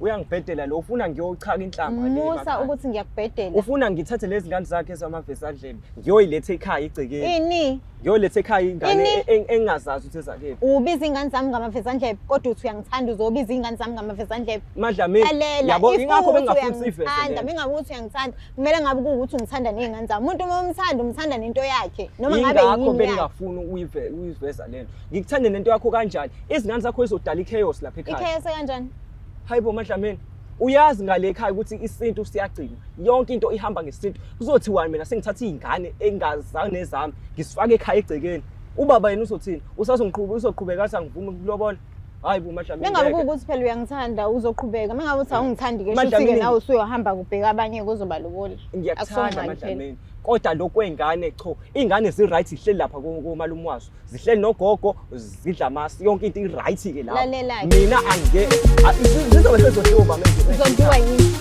Uyangibhedela lo, ufuna ngiyochaka inhlamba le Musa emakhaya. ukuthi ngiyakubhedela. Ufuna ngithathe lezi ngane zakhe ezamavezandlebe ngiyoyiletha ekhaya igcekeni. Ini? Ngiyoletha ekhaya ingane Ini? engingazazi ukuthi ezakephi. Ubiza ingane zami ngamavezandlebe kodwa uthi uyangithanda uzobiza ingane zami ngamavezandlebe. Madlamini, Lalela, yabo if ingakho kuwukuthi bengingafuni siyiveze uyangithanda, lento. mingabe ukuthi uyangithanda, kumele ngabe kuwukuthi ungithanda ney'ngane zami. Umuntu uma umthanda, umthanda nento yakhe. Noma ngabe Yingakho yini yakhe. bengingafuni uyiveza lento. Ngikuthande nento yakho kanjani? Izingane zakho izodala i-chaos lapha ekhaya. I-chaos kanjani? Hayibo Madlamini, uyazi ngale ekhaya ukuthi isintu siyagcinwa. Yonke into ihamba ngesintu. Kuzothiwani mina sengithatha izingane engazange zami ngisifake ekhaya egcekeni. Ubaba yena uzothini? Usazongiqhuba uzoqhubeka athi angivumi ukulobola. Hayi bo Madlamini. Mengabe ngeke. kuwukuthi phela uyangithanda uzoqhubeka. Mengabe uthi awungithandi ke shuthi ke Madlamini- nawe usuyohamba kubheka abanye kuzobalobola. Ngiyakuthanda Akusongxaki phela. Madlamini. Kodwa lokhu kwey'ngane cho, iy'ngane zi-right zihleli lapha komalume wazo. Zihleli nogogo, zidla amasi, yonke into i-right-ke lapho. Lalela-ke. Mina ange zizobe sezodliwa manje. Uzondliwa yini?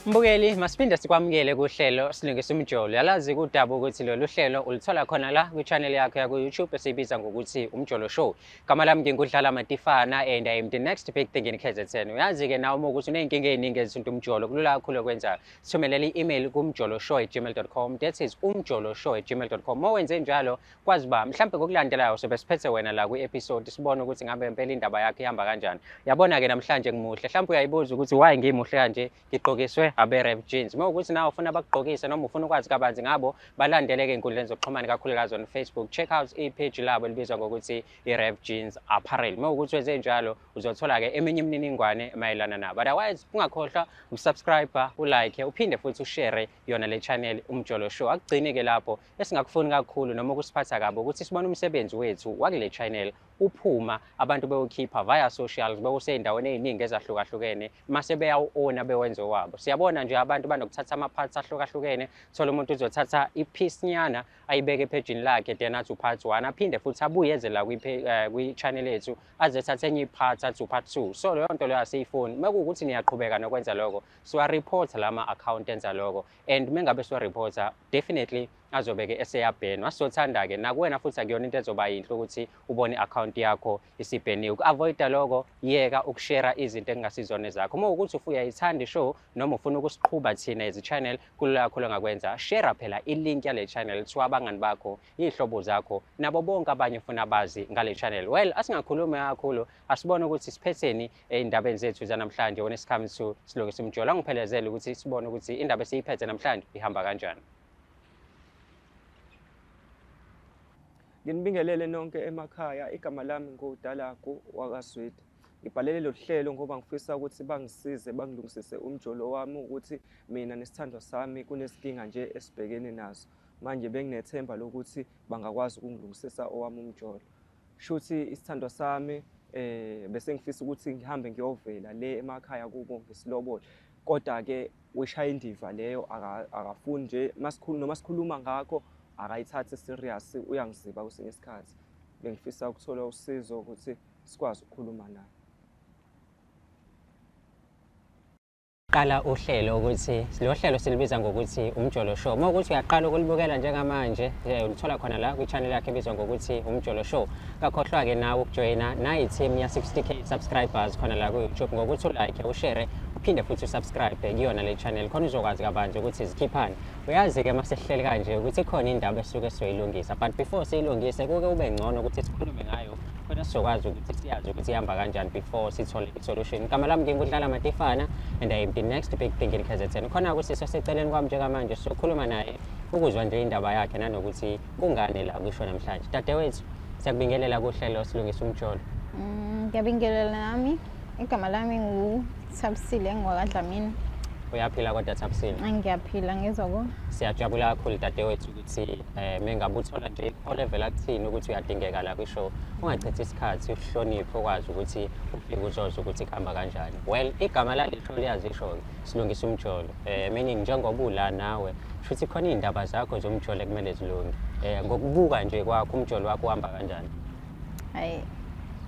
Mbukeli, masiphinde sikwamukele kuhlelo Silungisa Umjolo. Yalazi kudaba ukuthi lolu hlelo ulithola khona la kwi-channel yakho yaku-YouTube esiyibiza ngokuthi Umjolo Show. Gama lami nginguDlala Matifana and I am the next big thing in KZN. Uyazi-ke nawe uma ukuthi uney'nkinga ey'ningi ezithinta umjolo, kulula kakhulu okwenzayo. Sithumelele i-email kumjoloshow@gmail.com. That is umjoloshow@gmail.com. Uma wenze njalo, kwazi ba mhlampe ngokulandelayo sobe siphethe wena la kwi-episode sibone ukuthi ngabe impela indaba yakho ihamba kanjani. Yabona-ke namhlanje ngimuhle, mhlampe uyayibuza ukuthi why ngimuhle kanje, ngigqokiswe abe-Rev Jeans. Uma ukuthi nawe ufuna bakugqokise noma ufuna ukwazi kabanzi ngabo, balandele-ke ey'nkundleni zokuxhumana kakhulukazi on Facebook. Check out i-page labo elibizwa ngokuthi i-Rev Jeans Apparel. Uma ukuthi wenze njalo uzothola-ke eminye imininingwane mayelana nabo. Otherwise ungakhohlwa ukusubscribe, ulike, uphinde futhi ushare yona le channel Umjolo Show. Akugcini-ke lapho, esingakufuni kakhulu noma ukusiphatha kabi ukuthi sibone umsebenzi wethu wakule channel uphuma abantu bewukhipha via socials bewusey'ndaweni ey'ningi ezahlukahlukene mase beyawu-owna bewenze owabo. Siyabona nje abantu banokuthatha ama-parts ahlukahlukene, thola umuntu uzothatha i-piece nyana ayibeke ephejini lakhe then athi u-part 1, aphinde futhi abuye eze la kwi-channel yethu azethathe enye i-part athi u-part 2. So leyo nto leyo asiyifuni. Uma kuwukuthi niyaqhubeka nokwenza lokho, siwa-report lama-account enza lokho, and uma ngabe siwa-reporta definitely azobe-ke eseyabhenwa. Sizothanda-ke nakuwena futhi akuyona into ezoba yinhle ukuthi ubone i-account yakho isibheniwe. Uku-avoida lokho, yeka ukushera izinto ekungasizona ezakho. Uma ukuthi uyayithanda i-show noma ufuna ukusiqhuba thina as i-channel, kulula kakhulu ongakwenza. Share phela i-link yale channel to abangani bakho, iy'hlobo zakho, nabo bonke abanye ufuna bazi ngale channel. Well, asingakhulumi kakhulu, asibone ukuthi siphetheni ey'ndabeni zethu zanamhlanje when it comes to Silungisa Umjolo. Angiphelezele ukuthi sibone ukuthi indaba esiyiphethe namhlanje ihamba kanjani. Nginibingelele nonke emakhaya, igama lami nguDalagu wakaZwide. Ngibhalele lolu hlelo ngoba ngifisa ukuthi bangisize bangilungisise umjolo wami ukuthi mina nesithandwa sami kunezinkinga nje esibhekene nazo. Manje benginethemba lokuthi bangakwazi ukungilungisisa owami umjolo. Shuthi isithandwa sami bese ngifisa ukuthi ngihambe ngiyovela le emakhaya kubo ngesilobolo. Kodwa-ke wishaya indiva leyo, akafuni nje noma sikhuluma ngakho akayithathi serious, uyangiziba kwesinye isikhathi. Bengifisa ukuthola usizo ukuthi sikwazi ukukhuluma naye. Qala uhlelo ukuthi lo hlelo silibiza ngokuthi Umjolo Show. Uma ukuthi uyaqala ukulibukela njengamanje, ulithola khona la kwi-channel yakhe ebizwa ngokuthi Umjolo Show. Kakhohlwa-ke nawe ukujoyina nayi team ya 60k subscribers khona la ku-YouTube ngokuthi ulike, ushare, uphinde futhi usubscribe kuyona le channel khona uzokwazi kabanzi ukuthi zikhiphani. Uyazi-ke uma sesihleli kanje ukuthi ikhona indaba esuke sizoyilungisa, but before siyilungise kuke kube ngcono ukuthi sikhulume ngayo khona sizokwazi ukuthi siyazi ukuthi ihamba kanjani before sithole i-solution. Igama lami nginguDlala Matifana and I am the next big thing in KZN. Khona kusisi oseceleni kwami njengamanje sizokhuluma naye ukuzwa nje indaba yakhe nanokuthi kungani la kusho namhlanje. Dadewethu, siyakubingelela kuhlelo Silungisa Umjolo. Ngiyabingelela nami. Igama lami nguThabisile ngwakaDlamini. Uyaphila kodwa Thabisile? Ngiyaphila, ngizwa ko. Siyajabula kakhulu dadewethu ukuthi mengabe uthola nje i-call evela kuthini ukuthi uyadingeka la kwi-show, ungachithi isikhathi, uhloniphe ukwazi ukuthi ufike uzozwa ukuthi kuhamba kanjani. Well, igama lale show liyazisho-ke, Silungisa Umjolo. Meaning njengoba ula nawe, shuthi khona iy'ndaba zakho zomjolo ekumele zilunge. Ngokubuka nje kwakho umjolo wakho uhamba kanjani? Hayi,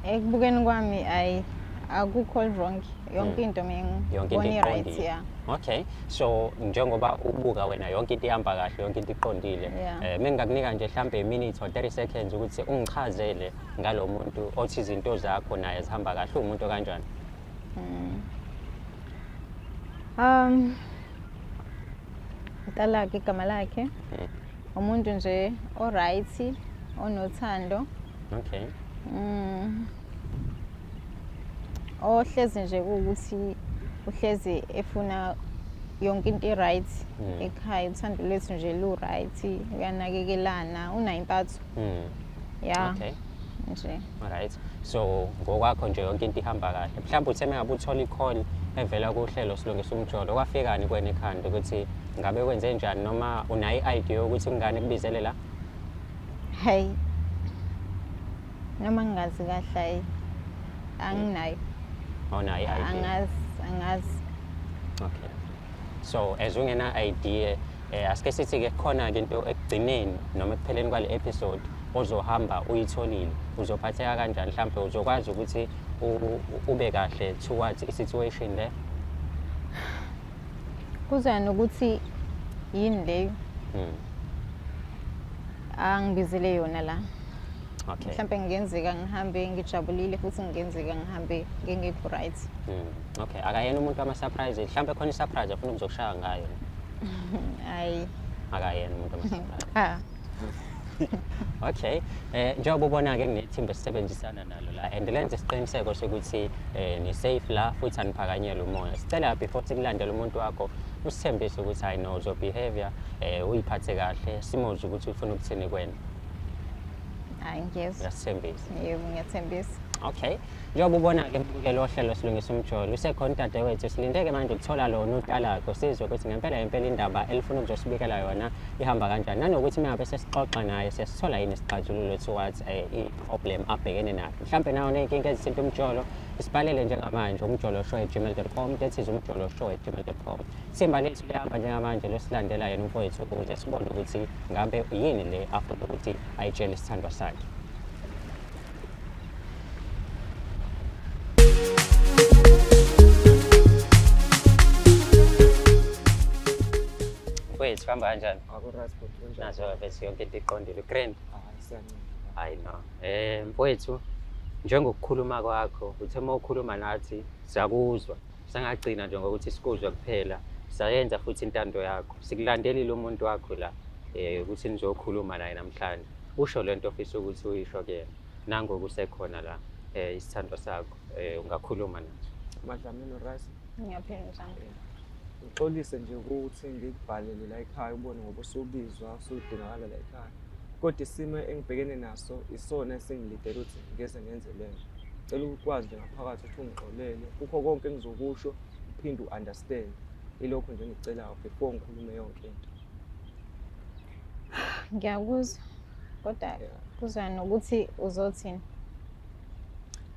ekubukeni kwami hayi Akukho wrong, yonke into Yonke into ngibona i-right, iqondile. yeah. Okay, so njengoba ubuka wena yonke into ihamba kahle, yonke into iqondile. Yeah. Mengingakunika nje mhlambe a minute or 30 seconds ukuthi ungichazele ngalo muntu othi izinto zakho naye zihamba kahle, uwumuntu kanjani? Utalakhe igama lakhe. Umuntu nje o-right, onothando. Okay. Ohlezi nje kuwukuthi uhlezi efuna yonke into i-right ekhaya, uthando lwethu nje lu-right, uyanakekelana, unayo impatho. Ya. Okay. Nje. Alright. So ngokwakho nje yonke into ihamba kahle. Mhlawumbe uthe mengabe uthola i-call evela kuhlelo Silungisa Umjolo, kwafikani kuwena ekhanda ukuthi ngabe kwenze njani, noma unayo i-idea yokuthi kungani kubizele la? Hayi. Noma ngingazi kahle, hayi. Anginayo. Awunayo i-idea? Angazi, angazi. Okay. So as ungena idea, asike sithi ke khona ke into ekugcineni noma ekupheleni kwale episode ozohamba uyitholile, uzophatheka kanjani? Mhlawumbe uzokwazi ukuthi ube kahle towards i-situation le? Kuzoya nokuthi yini leyo angibizele yona la. Okay. Mhlawumbe ngingenzeka ngihambe ngijabulile, futhi ngingenzeka ngihambe ngingekho right. Okay, akayena umuntu wama-surprise. Mhlawumbe khona i-surprise afuna ukuzokushaya ngayo. Hayi. Akayena umuntu wama-surprise. Ah. Okay. Njengoba ubona-ke kunethimba esisebenzisana nalo la, and lenze isiqiniseko sokuthi ni-safe la futhi aniphakanyelwe umoya. Sicela before sikulandele umuntu wakho usithembise ukuthi hayi no, uzo-behavior, uyiphathe kahle, simuzwe ukuthi ufuna ukuthini kuwena. Hayi, ngiyezwa. Uyasithembisa? Yebo, ngiyathembisa. Okay. Njengoba ubona-ke mbukelo ohlelo Silungisa Umjolo, usekhona udadewethu, silinde-ke manje ukuthola lona utalakho, sizwe ukuthi ngempela ngempela indaba elifuna ukuzosibikela yona ihamba kanjani, nanokuthi uma ngabe sesixoxa naye siyasithola yini isixazululo towards i-problem abhekene nayo. Mhlampe nawe uney'nkinga ezithinta umjolo, isibhalele njengamanje umjoloshow@gmail.com, that is umjoloshow@gmail.com. Ithimba lethu lihamba njengamanje losilandela yena umfowethu ukuze sibone ukuthi ngabe yini le afuna ukuthi ayitshele isithandwa sakhe. Mfowethu, hamba kanjani? Aku-right bhuti, kunjani? Nazo mfethu, yonke into iqondile. Grand. Hayi, siyanceda. Hayi no. Mfowethu, njengokukhuluma kwakho, uthe uma ukhuluma nathi siyakuzwa. Sangagcina nje ngokuthi sikuzwe kuphela, sayenza futhi intando yakho. Sikulandelile umuntu wakho la, ukuthi nizokhuluma naye namhlanje. Usho lento ofisa ukuthi uyisho kuyena. Nangoku usekhona la, isithandwa sakho, ungakhuluma naso. Madlamini, right? Ngiyaphila njani? Ngixolise nje ukuthi ngikubhalele la ekhaya ubone ngoba usubizwa, usudingakala la ekhaya. Kodwa isimo engibhekene naso isona esingilidele ukuthi ngeze ngenze le nto. Ngicela ukwazi nje ngaphakathi ukuthi ungixolele kukho konke engizokusho, uphinde u-understand. Ilokho nje engikucelayo before ngikhulume yonke into. Ngiyakuzwa, kodwa kuzwa nokuthi uzothini.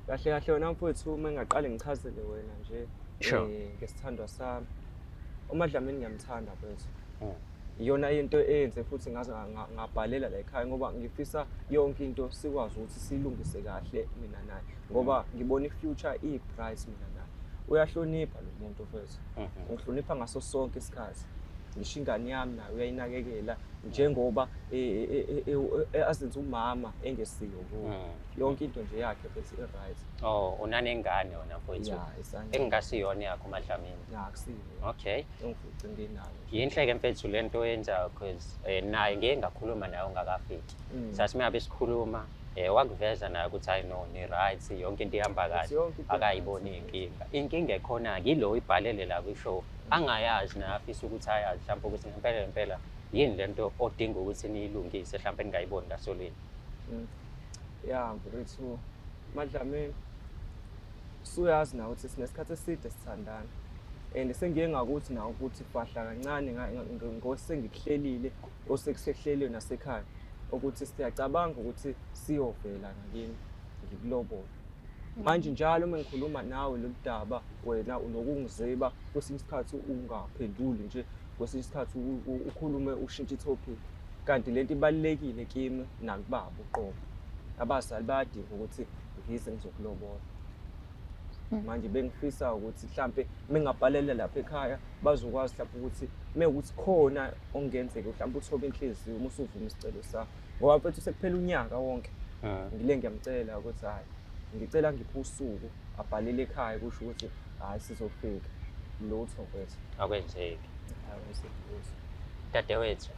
Kahle kahle wena mfowethu, uma ngingaqale ngichazele wena nje ngesithandwa sami. UMadlamini ngiyamthanda mfowethu. Iyona into eyenze futhi ngaze ngabhalela la ekhaya, ngoba ngifisa yonke into sikwazi ukuthi siyilungise kahle mina naye, ngoba ngibona i-future iyi-bright mina naye. Uyahlonipha lo muntu mfowethu. Ungihlonipha ngaso sonke isikhathi. Ngisho ingane yami naye uyayinakekela njengoba azenza umama engesiyo kuye. Yonke into nje yakhe futhi i-right. Oh, unanengane wena mfowethu? Ya, isangane. Engasiyona yakho uMadlamini? Ya, akusiyo. Okay. Engifuce nginayo. Yinhle-ke mfethu le nto oyenzayo, 'cause naye ngike ngakhuluma naye ungakafiki. Sathi uma ngabe sikhuluma, wakuveza naye ukuthi hayi no, ni-right, yonke into ihamba kahle. Yonke into Akayiboni right. inkinga. Inkinga ekhona-ke ilo oyibhalele la kwi-show, angayazi naye afisa ukuthi ayazi mhlawumbe ukuthi ngempela ngempela yini le nto odinga ukuthi niyilungise mhlawumbe ningayiboni ngasolweni. Ya, mfowethu, Madlamini, usuyazi nawe ukuthi sinesikhathi eside sithandana. And sengiye ngakuthi nawe ukuthi fahla kancane ngosengikuhlelile, osekusehleliwe nasekhaya, ukuthi siyacabanga ukuthi siyovela ngakini ngikulobole. Manje njalo uma ngikhuluma nawe lolu daba, wena unokungiziba, kwesinye isikhathi ungaphenduli nje, kwesinye isikhathi ukhulume ushintshe i-topic. Kanti lento ibalulekile kimi nakubaba uqobo. Abazali bayadinga ukuthi ngize ngizokulobola. Manje bengifisa ukuthi mhlampe mengabhalela lapha ekhaya bazokwazi mhlampe ukuthi mewukuthi khona okungenzeka mhlampe uthobe inhliziyo uma usuvuma isicelo sakho. Ngoba mfethu sekuphela unyaka wonke. Ngile ngiyamcela ukuthi hhayi ngicela ngiphe usuku abhalele ekhaya kusho ukuthi hhayi sizofika. Lutho mfethu. Akwenzeki. Akwenzeki lutho. Dadewethu.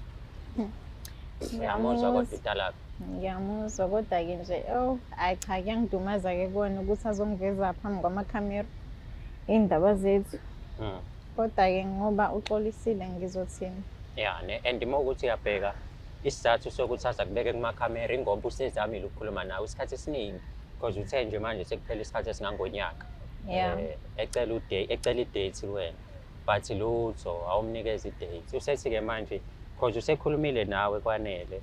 Uyamuzwa kodwa utalaphi? Ngiyamuzwa kodwa-ke nje, oh, hhayi cha kuyangidumaza-ke kona ukuthi azongiveza phambi kwamakhamera iy'ndaba zethu. Kodwa-ke ngoba uxolisile ngizothini? Ya, ne and uma ukuthi uyabheka isizathu sokuthi aze akubeke kumakhamera ingoba usezamile ukukhuluma nawe isikhathi esiningi because uthe nje manje sekuphela isikhathi esingangonyaka. Ecela ecela i-date kuwena. But lutho awumnikeza i-date. Usethi-ke manje because usekhulumile nawe kwanele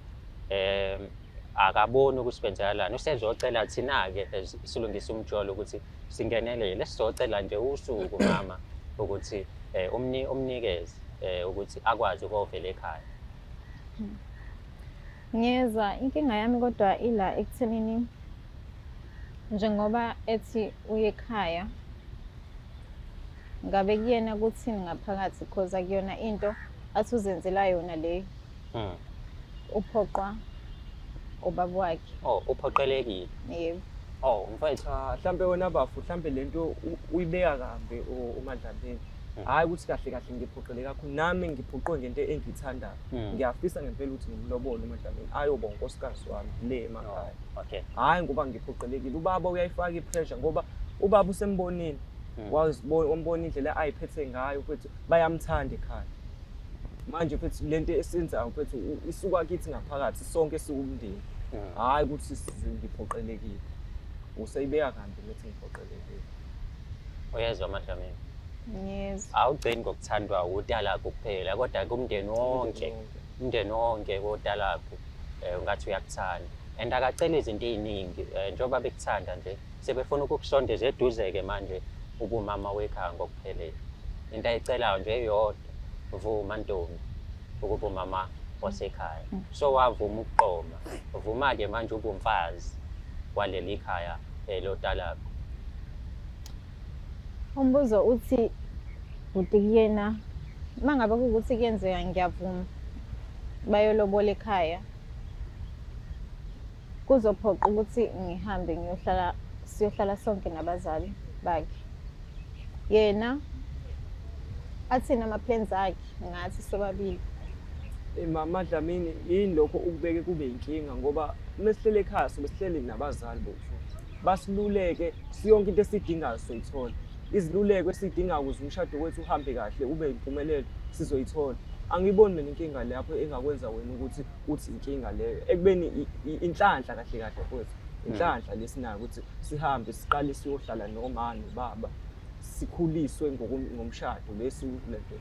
akaboni ukuthi kwenzakalani. Usezocela thina-ke as silungisa umjolo ukuthi singenelele. Sizocela nje usuku mama ukuthi umnikeze ukuthi akwazi ukuvela ekhaya. Ngiyezwa inkinga yami kodwa ila ekuthenini njengoba ethi uye ekhaya ngabe kuyena kuthini ngaphakathi because akuyona into athi uzenzela yona leyo. Uphoqwa ubaba wakhe. Oh, uphoqelekile. Yebo. Oh, mfethu. Cha, mhlambe wena bafu, mhlambe lento uyibeka kambi uMadlamini. Hhayi ukuthi kahle kahle ngiphoqele kakhulu, nami ngiphoqwe ngento engiyithandayo. Ngiyafisa ngempela ukuthi ngimlobole uMadlamini, ayoba unkosikazi wami le emakhaya. Okay. Hhayi ngoba ngiphoqelekile, ubaba uyayifaka i-pressure ngoba ubaba usembonile. Wambona indlela ayiphethe ngayo mfethu, bayamthanda ekhaya. Manje mfethu lento esiyenzayo mfethu isuka kithi ngaphakathi sonke siwumndeni. Hhayi ukuthi ngiphoqelekile. Useyibeka kambi ukuthi ngiphoqelekile. Uyezwa Madlamini? Ngiyezwa. Awugcini ngokuthandwa utalakho kuphela kodwa kumndeni wonke. Umndeni wonke kotalakho ungathi uyakuthanda. And akaceli izinto ey'ningi njengoba bekuthanda nje sebefuna ukukusondeza eduze-ke manje ubumama wekhaya ngokuphelele. Into ayicelayo nje eyodwa, vuma ntombi ukuba umama wasekhaya. So wavuma ukuqoma. Vuma-ke manje ube umfazi waleli khaya lotalakho. Umbuzo uthi bhuti kuyena uma ngabe kuwukuthi kuyenzeka ngiyavuma bayolobola ekhaya kuzophoqa ukuthi ngihambe ngiyohlala siyohlala sonke nabazali bakhe. Yena athini ama-plans akhe ngathi sobabili. Mama Dlamini, yini lokho ukubeke kube inkinga ngoba uma sihleli ekhaya sobe sihleli nabazali bethu. Basiluleke siyonke into esiyidingayo soyithola. Iziluleko esiyidingayo ukuze umshado wethu uhambe kahle ube impumelelo sizoyithola. Angiyiboni mina inkinga lapho engakwenza wena ukuthi uthi inkinga leyo. Ekubeni inhlanhla kahle kahle mfowethu. Inhlanhla lesinayo ukuthi sihambe siqale siyohlala noma nobaba sikhuliswe ngomshado lesi lento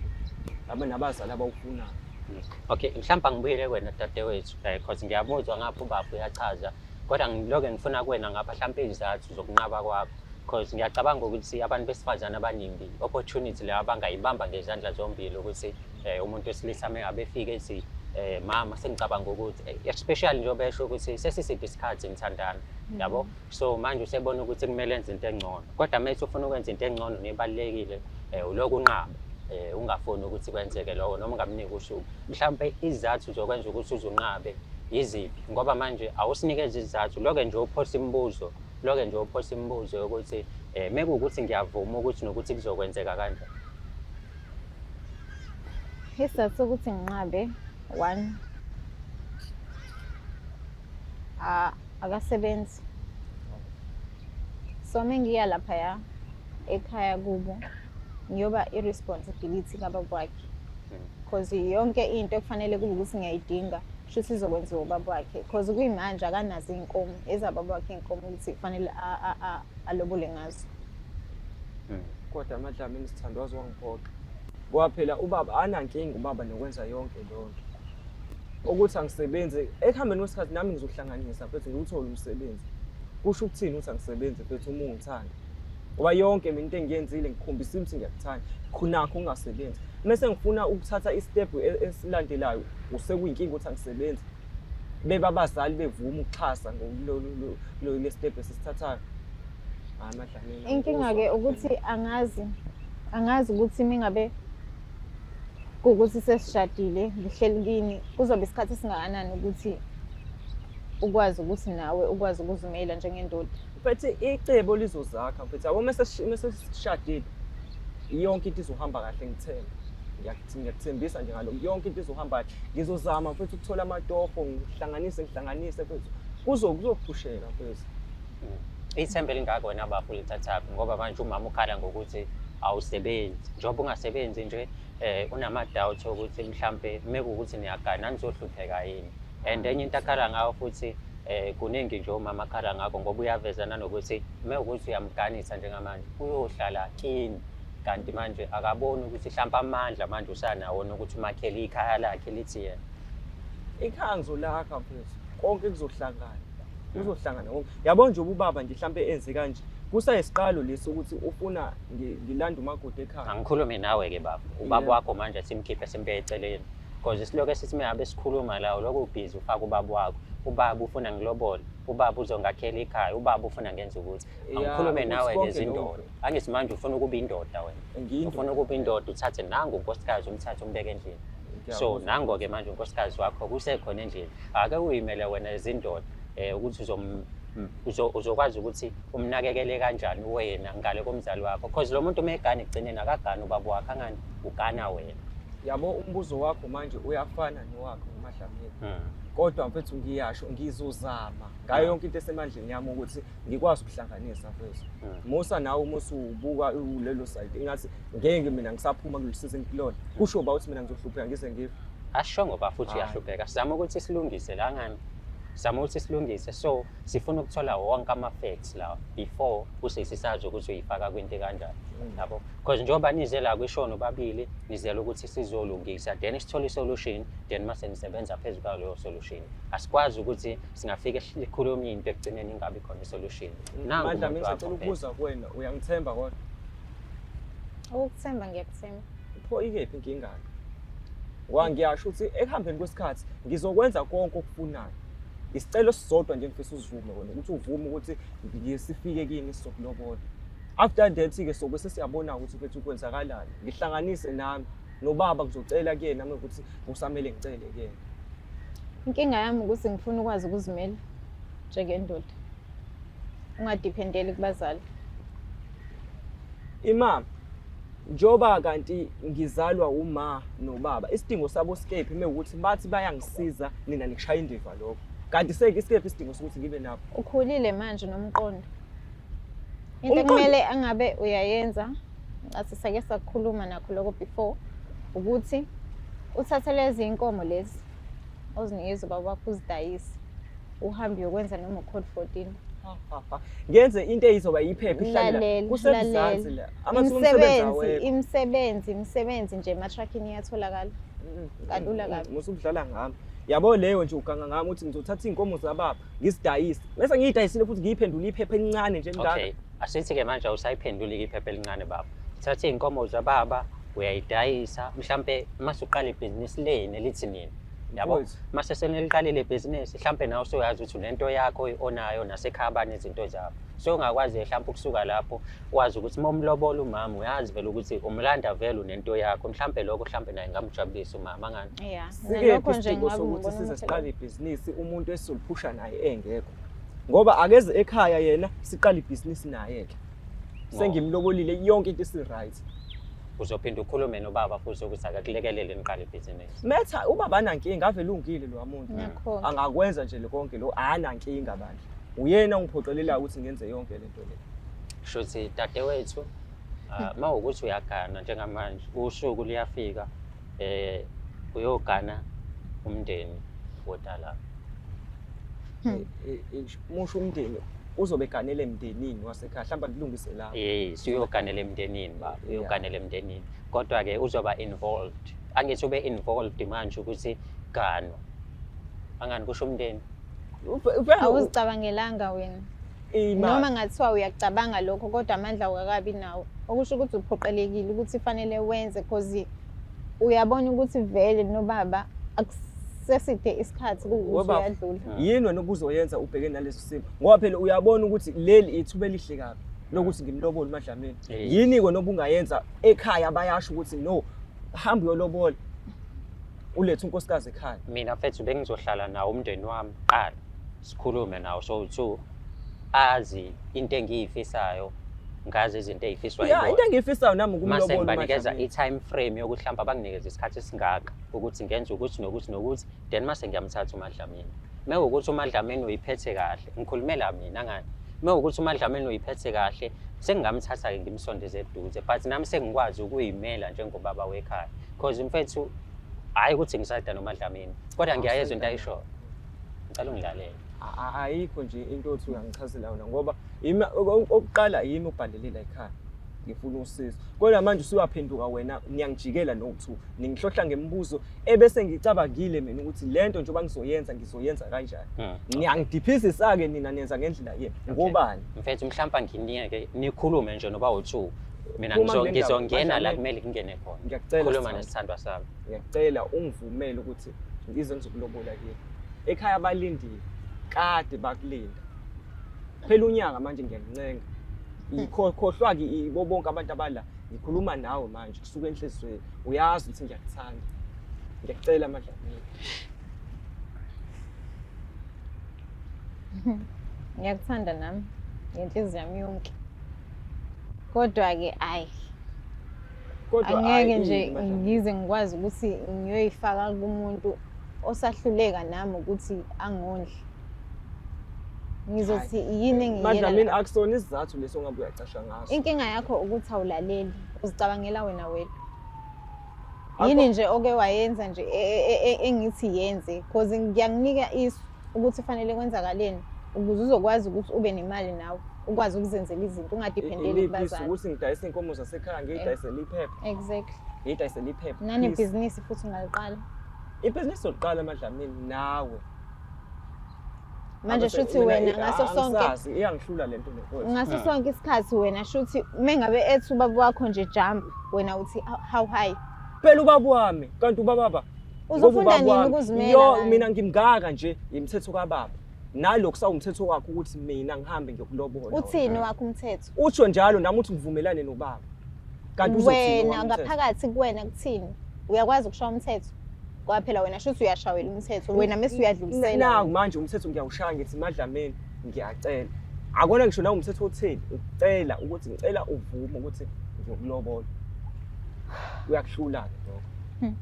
laba nabazali abawufunayo. Okay, mhlawumbe angibuyele kuwena dadewethu because ngiyamuzwa ngapha ubaba uyachaza kodwa ngiloke ngifuna kuwena ngapha mhlawumbe izizathu zokunqaba kwakho because ngiyacabanga ukuthi abantu besifazane abaningi opportunity leyo abangayibamba ngezandla zombili ukuthi umuntu wesilisa mengabe efika ethi mama sengicabanga ukuthi especially njengoba esho ukuthi sesiside isikhathi nithandana yabo, so manje usebona ukuthi kumele enze into engcono kodwa mase ufuna ukwenza into engcono nebalulekile ulokhu unqaba ungafuni ukuthi kwenzeke lokho noma ungamniki usuku. Mhlawumbe izizathu zokwenza ukuthi uzunqabe yiziphi ngoba manje awusinikeze izizathu lokho nje uphosa imibuzo lokho nje uphosa imibuzo yokuthi mekuwukuthi ngiyavuma ukuthi nokuthi kuzokwenzeka kanjani. Isizathu sokuthi nginqabe, one, akasebenzi. So mengiya laphaya ekhaya kubo ngiyoba i-responsibility kababa wakhe. Because yonke into ekufanele kube ukuthi ngiyayidinga shuthi izokwenziwa ubaba wakhe. Because kuyimanje akanazo iy'nkomo ezababa wakhe iy'nkomo ukuthi kufanele alobole ngazo. Kodwa Madlamini sithandwa waze wangiphoxa. Ngoba phela ubaba anankinga ubaba nokwenza yonke leyo nto. Ukuthi angisebenzi ekuhambeni kwesikhathi nami ngizohlanganisa mfethu ngiwuthole umsebenzi. Kusho ukuthini ukuthi angisebenzi mfethu uma ungithanda? Ngoba yonke mina into engiyenzile ngikhombisile ukuthi ngiyakuthanda. Khonakho ungasebenzi. Mese ngifuna ukuthatha i-step esilandelayo usekuyinkinga ukuthi angisebenzi. Beba abazali bevuma ukuxhasa le step esisithathayo. Hayi MaDlamini. Inkinga-ke ukuthi angazi, angazi ukuthi mingabe kuwukuthi sesishadile ngihleli kini kuzobe isikhathi esingakanani ukuthi ukwazi ukuthi nawe ukwazi ukuzimela njengendoda. Mfethu icebo lizozakha mfethu, yabo mase sishadile yonke into izohamba kahle, ngithemba. Ngiyakuthembisa nje ngalokho, yonke into izohamba kahle. Ngizozama mfethu ukuthola amatoho, ngihlanganise ngihlanganise mfethu, kuzophusheka mfethu. Ithemba elingaka wena bafo ulithathaphi? Ngoba manje umama ukhala ngokuthi awusebenzi. Njengoba ungasebenzi nje unama-doubt ukuthi mhlampe mekuwukuthi niyagana nizohlupheka yini. And enye into akhala ngayo futhi kuningi nje umama akhala ngakho, ngoba uyaveza nanokuthi mekuwukuthi uyamganisa njengamanje uyohlala kini, kanti manje akaboni ukuthi hlampe amandla manje usanawo ukuthi umakhele ikhaya lakhe lithi yena. Ikhaya ngizolakha mfethu, konke kuzohlangana, kuzohlangana konke. Yabo nje ubaba nje hlampe enze kanje, kusayisiqalo lesi ukuthi ufuna ngilande umakoti ekhaya. Angikhulume nawe-ke baba, ubaba wakho manje simkhiphe simbeke eceleni, because silokhu esithi mengabe sikhuluma la ulokhu ubhizi ufaka ubaba wakho, ubaba ufuna ngilobole, ubaba uzongakhela ikhaya, ubaba ufuna ngenze ukuthi. Angikhulume nawe-ke zindoda, angithi manje ufuna ukuba indoda wena, ufuna ukuba indoda, uthathe nangu unkosikazi umthathe umbeke endlini. So nango-ke manje unkosikazi wakho kusekhona endlini, ake uyimele wena izindoda ukuthi uzokwazi ukuthi umnakekele kanjani wena ngale komzali wakho, because lo muntu uma egana ekugcineni akagani ubaba wakho, angani ugana wena. Yabo umbuzo wakho manje uyafana nowakho ngoMaDlamini, kodwa mfethu ngiyasho ngizozama ngayo yonke into esemandleni yami ukuthi ngikwazi ukuhlanganisa mfethu. Musa nawe uma usubuka lelo side ingathi ngeke mina ngisaphuma kulolu sizi engikulona, kusho ba ukuthi mina ngizohlupheka ngize ngife. Asisho ngoba futhi uyahlupheka, sizama ukuthi silungise la ngani, sizama ukuthi silungise. So sifuna ukuthola wonke ama-facts la before usesisazi ukuthi uyifaka kwinto kanjani, yabo, because njengoba nize la kwishono babili nizele ukuthi sizolungisa, then sithole i-solution, then mase nisebenza phezu kwaleyo solution. Asikwazi ukuthi singafika sikhulume into ekugcineni ingabi khona i-solution. Nangu Mandla, umuntu mina wakho ngisacela phela. ukubuza kuwena, uyangithemba kodwa? Ukukuthemba ngiyakuthemba. Pho ikephi inkinga? Ngoba ngiyasho ukuthi ekuhambeni kwesikhathi ngizokwenza konke okufunayo. Isicelo sisodwa nje ngifisa usivume wena, ukuthi uvume ukuthi sifike kini sizokulobola. After that-ke sobe sesiyabona ukuthi mfethu kwenzakalani. Ngihlanganise nami nobaba, ngizocela kuyena nami ukuthi kusamele ngicele kuyena. Inkinga yami ukuthi ngifuna ukwazi ukuzimela njengendoda, ungadiphendeli kubazali. Imama, njoba kanti ngizalwa uma nobaba, isidingo sabo sikephi mewukuthi bathi bayangisiza nina nikushaya indiva lokho? Kanti seke isikephi isidingo sokuthi ngibe nabo? Ukhulile manje nomqondo. Into ekumele angabe uyayenza, ngathi sake sakhuluma nakho lokho before, ukuthi uthathe lezi inkomo lezi ozinikeza ubaba wakho uzidayise, uhambe uyokwenza noma u-code 14. Ngenze into eyizoba yiphepha ihlale la. Kusemzansi la. Amathuba omsebenzi awekho. Imisebenzi, imisebenzi nje ema-truckini iyatholakala. Kalula kabi. Musukudlala ngami. Yabo leyo nje uganga ngami ukuthi ngizothatha iy'nkomo zababa ngizidayise. Bese ngiyidayisile futhi ngiyiphendule iphepha elincane nje elingaka. Okay, asithi-ke manje awusayiphenduli-ke iphepha elincane baba. Thatha iy'nkomo zababa uyayidayisa, mhlampe mase uqala ibhizinisi leni elithi nini. Yabo, mase seniliqalile ibhizinisi, mhlampe nawe usuyazi ukuthi unento yakho onayo nasekhaya banezinto zabo. So ungakwazi mhlampe ukusuka lapho wazi ukuthi uma umlobola umama uyazi vele ukuthi umlanda vele unento yakho, mhlampe lokho mhlampe naye ngamjabulisa umama ngani. Yeah, Sikephi nalokho nje isidingo ngabe sokuthi ngibona size umthelela. siqale ibhizinisi umuntu esizoliphusha naye engekho? Ngoba akeze ekhaya yena siqale ibhizinisi naye-ke. Sengimlobolile yonke into isi-right. Uzophinda ukhulume nobaba futhi ukuthi akakulekelele niqale ibhizinisi. Metha ubaba anankinga, ave lungile lo muntu. Nakhona. Angakwenza nje konke lo, anankinga bandla. Uyena ongiphoqelelayo ukuthi ngenze yonke lento le. Shuthi dadewethu, uma ukuthi uyagana njengamanje, usuku luyafika uyogana umndeni wodala. Musho umndeni uzobe eganele emndenini wasekhaya, mhlawumbe akulungise lapho. Yes, uyoganela emndenini baba, uyoganela emndenini. Kodwa-ke uzoba involved. Angithi ube involved manje ukuthi ganwa. Angani kusho umndeni? Awuzicabangelanga wena. Noma ngathiwa uyacabanga lokho kodwa amandla awukakabi nawo. Okusho ukuthi uphoqelekile ukuthi fanele wenze because uyabona ukuthi vele nobaba akuseside isikhathi kuwukuthi uyadlula. Yini wena obuzoyenza ubhekene naleso simo? Ngoba phela uyabona ukuthi leli ithuba elihle kabi. Lokuthi ngimlobole uMadlamini. Yini-ke noba ungayenza ekhaya bayasho ukuthi no, hamba uyolobola ulethe unkosikazi ekhaya. Mina mfethu bengizohlala nawo umndeni wami kuqala, sikhulume nawo sowu-two, azi into engiyifisayo, ngazi izinto ey'fiswa Ya, into yibona. engiyifisayo nami Mase ukumlobola ngibanikeza uMadlamini. i-time frame yokuthi mhlawumbe abanginikeze isikhathi esingaka ukuthi ngenze ukuthi nokuthi nokuthi, then mase ngiyamthatha uMadlamini. Mewukuthi uMadlamini uyiphethe kahle, ngikhulumela mina ngani. Mewukuthi uMadlamini uyiphethe kahle, sengingamthatha-ke ngimsondeze eduze, but nami sengikwazi ukuyimela njengobaba wekhaya. Cause mfethu, hhayi ukuthi ngisayida noMadlamini, kodwa ngiyayezwa into ayishoyo. Ngicela ungilalele. Ayikho nje into othi uyangichazela yona ngoba yimi okokuqala yimi obhalele la ekhaya ngifuna usizo, kodwa manje usuyaphenduka wena niyangijikela no-two ningihlohla ngemibuzo ebese ngicabangile mina ukuthi le nto njengoba ngizoyenza ngizoyenza kanjani. Niyangidiphizisa-ke nina, nenza ngendlela yenu. Ngobani? Mfethu mhlawumbe anginiyeke nikhulume nje noba u-two. Mina Phuma kule ndaba, ngizongena la Madlamini. kumele ngingene khona. Ngiyakucela, Khuluma sithando. nesithandwa sami. Ngiyacela ungivumele ukuthi ngize ngizokulobola kini. Ekhaya balindile, kade bakulinda. Phela unyaka manje ngiyakuncenga. Khohlwa-ke ibo bonke abantu abala. Ngikhuluma nawe manje kusuka enhliziyweni. Uyazi ukuthi ngiyakuthanda. Ngiyakucela Madlamini. Ngiyakuthanda nami ngenhliziyo yami yonke. Kodwa-ke ayi, Kodwa angeke hhayi, nje ini, Madlamini? ngize ngikwazi ukuthi ngiyoyifaka kumuntu osahluleka nami ukuthi angondle. Ngizothi yini engiyela Madlamini, la? akusona isizathu leso ongabe uyacasha ngaso. Inkinga yakho ukuthi awulaleli, uzicabangela wena wedwa. Akho- Yini nje oke wayenza nje engithi yenze, cause ngiyakunika isu ukuthi fanele kwenzakaleni ukuze uzokwazi ukuthi ube nemali nawe, ukwazi ukuzenzela izinto, ungadependeli Iliphi isu? kubazali. Ukuthi ngidayise iy'nkomo zasekhaya, ngiyidayisele iphepha. Exactly. Ngiyidayisele iphepha. Please. Nanebhizinisi futhi ungaliqala. Ibhizinisi lokuqala Madlamini nawe. Manje Abese- shuthi mina wena ngaso sonke angisazi, iyangihlula lento le mfowethu. ngaso sonke isikhathi wena shuthi mengabe ethi ubaba wakho nje jump, wena uthi how high. Phela ubaba wami, kanti ubaba Uzofunda ngoba ubaba nini wami, ukuzimela yo, kanje? mina ngimngaka nje imithetho kababa. Nalokhu sawumthetho wakhe ukuthi mina ngihambe ngiyokulobola. Uthini wakho umthetho? Utsho njalo nami uthi ngivumelane nobaba. Kanti uzothini Wena owami umthetho? ngaphakathi kuwena kuthini? Uyakwazi ukushaya umthetho? Ngoba phela wena shuthi uyashawela umthetho, wena mese uyadlulisela. Naku manje umthetho ngiyawushaya ngithi Madlamini ngiyacela. Akona ngisho nawo umthetho otheni, ukucela ukuthi ngicela uvume ukuthi ngiyokulobola. Uyakuhlula-ke lokho.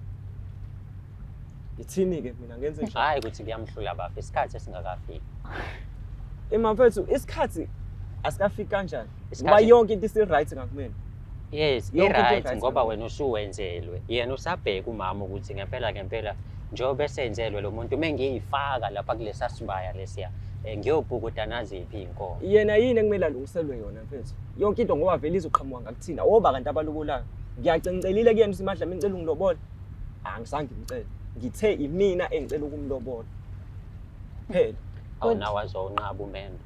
Ngithini-ke mina ngenze njani? Hhayi ukuthi kuyamhlula bafo, isikhathi esingakafiki. Mfethu, isikhathi asikafiki kanjani? Ngoba Isikhathi- yonke into isi-right ngakumina. Yes, Yonke into i-right i-right ngoba ngakumina. wena usuwenzelwe. Yena usabheka umama ukuthi ngempela ngempela njengoba esenzelwe lo muntu mengiyifaka lapha kulesa sibaya lesiya, ngiyobhukuda naziphi iy'nkomo. Yena yini ekumele alungiselwe yona mfethu? Yonke into ngoba vele izoqhamuka ngakuthina. Oba kanti abalobolayo. Ngiyacincelile kuyena ukuthi Madlamini ngicela ungilobola. Angizange ngimcele. Ngithe imina engicela ukumlobola. Phela. Awunawo azowunqaba umendo.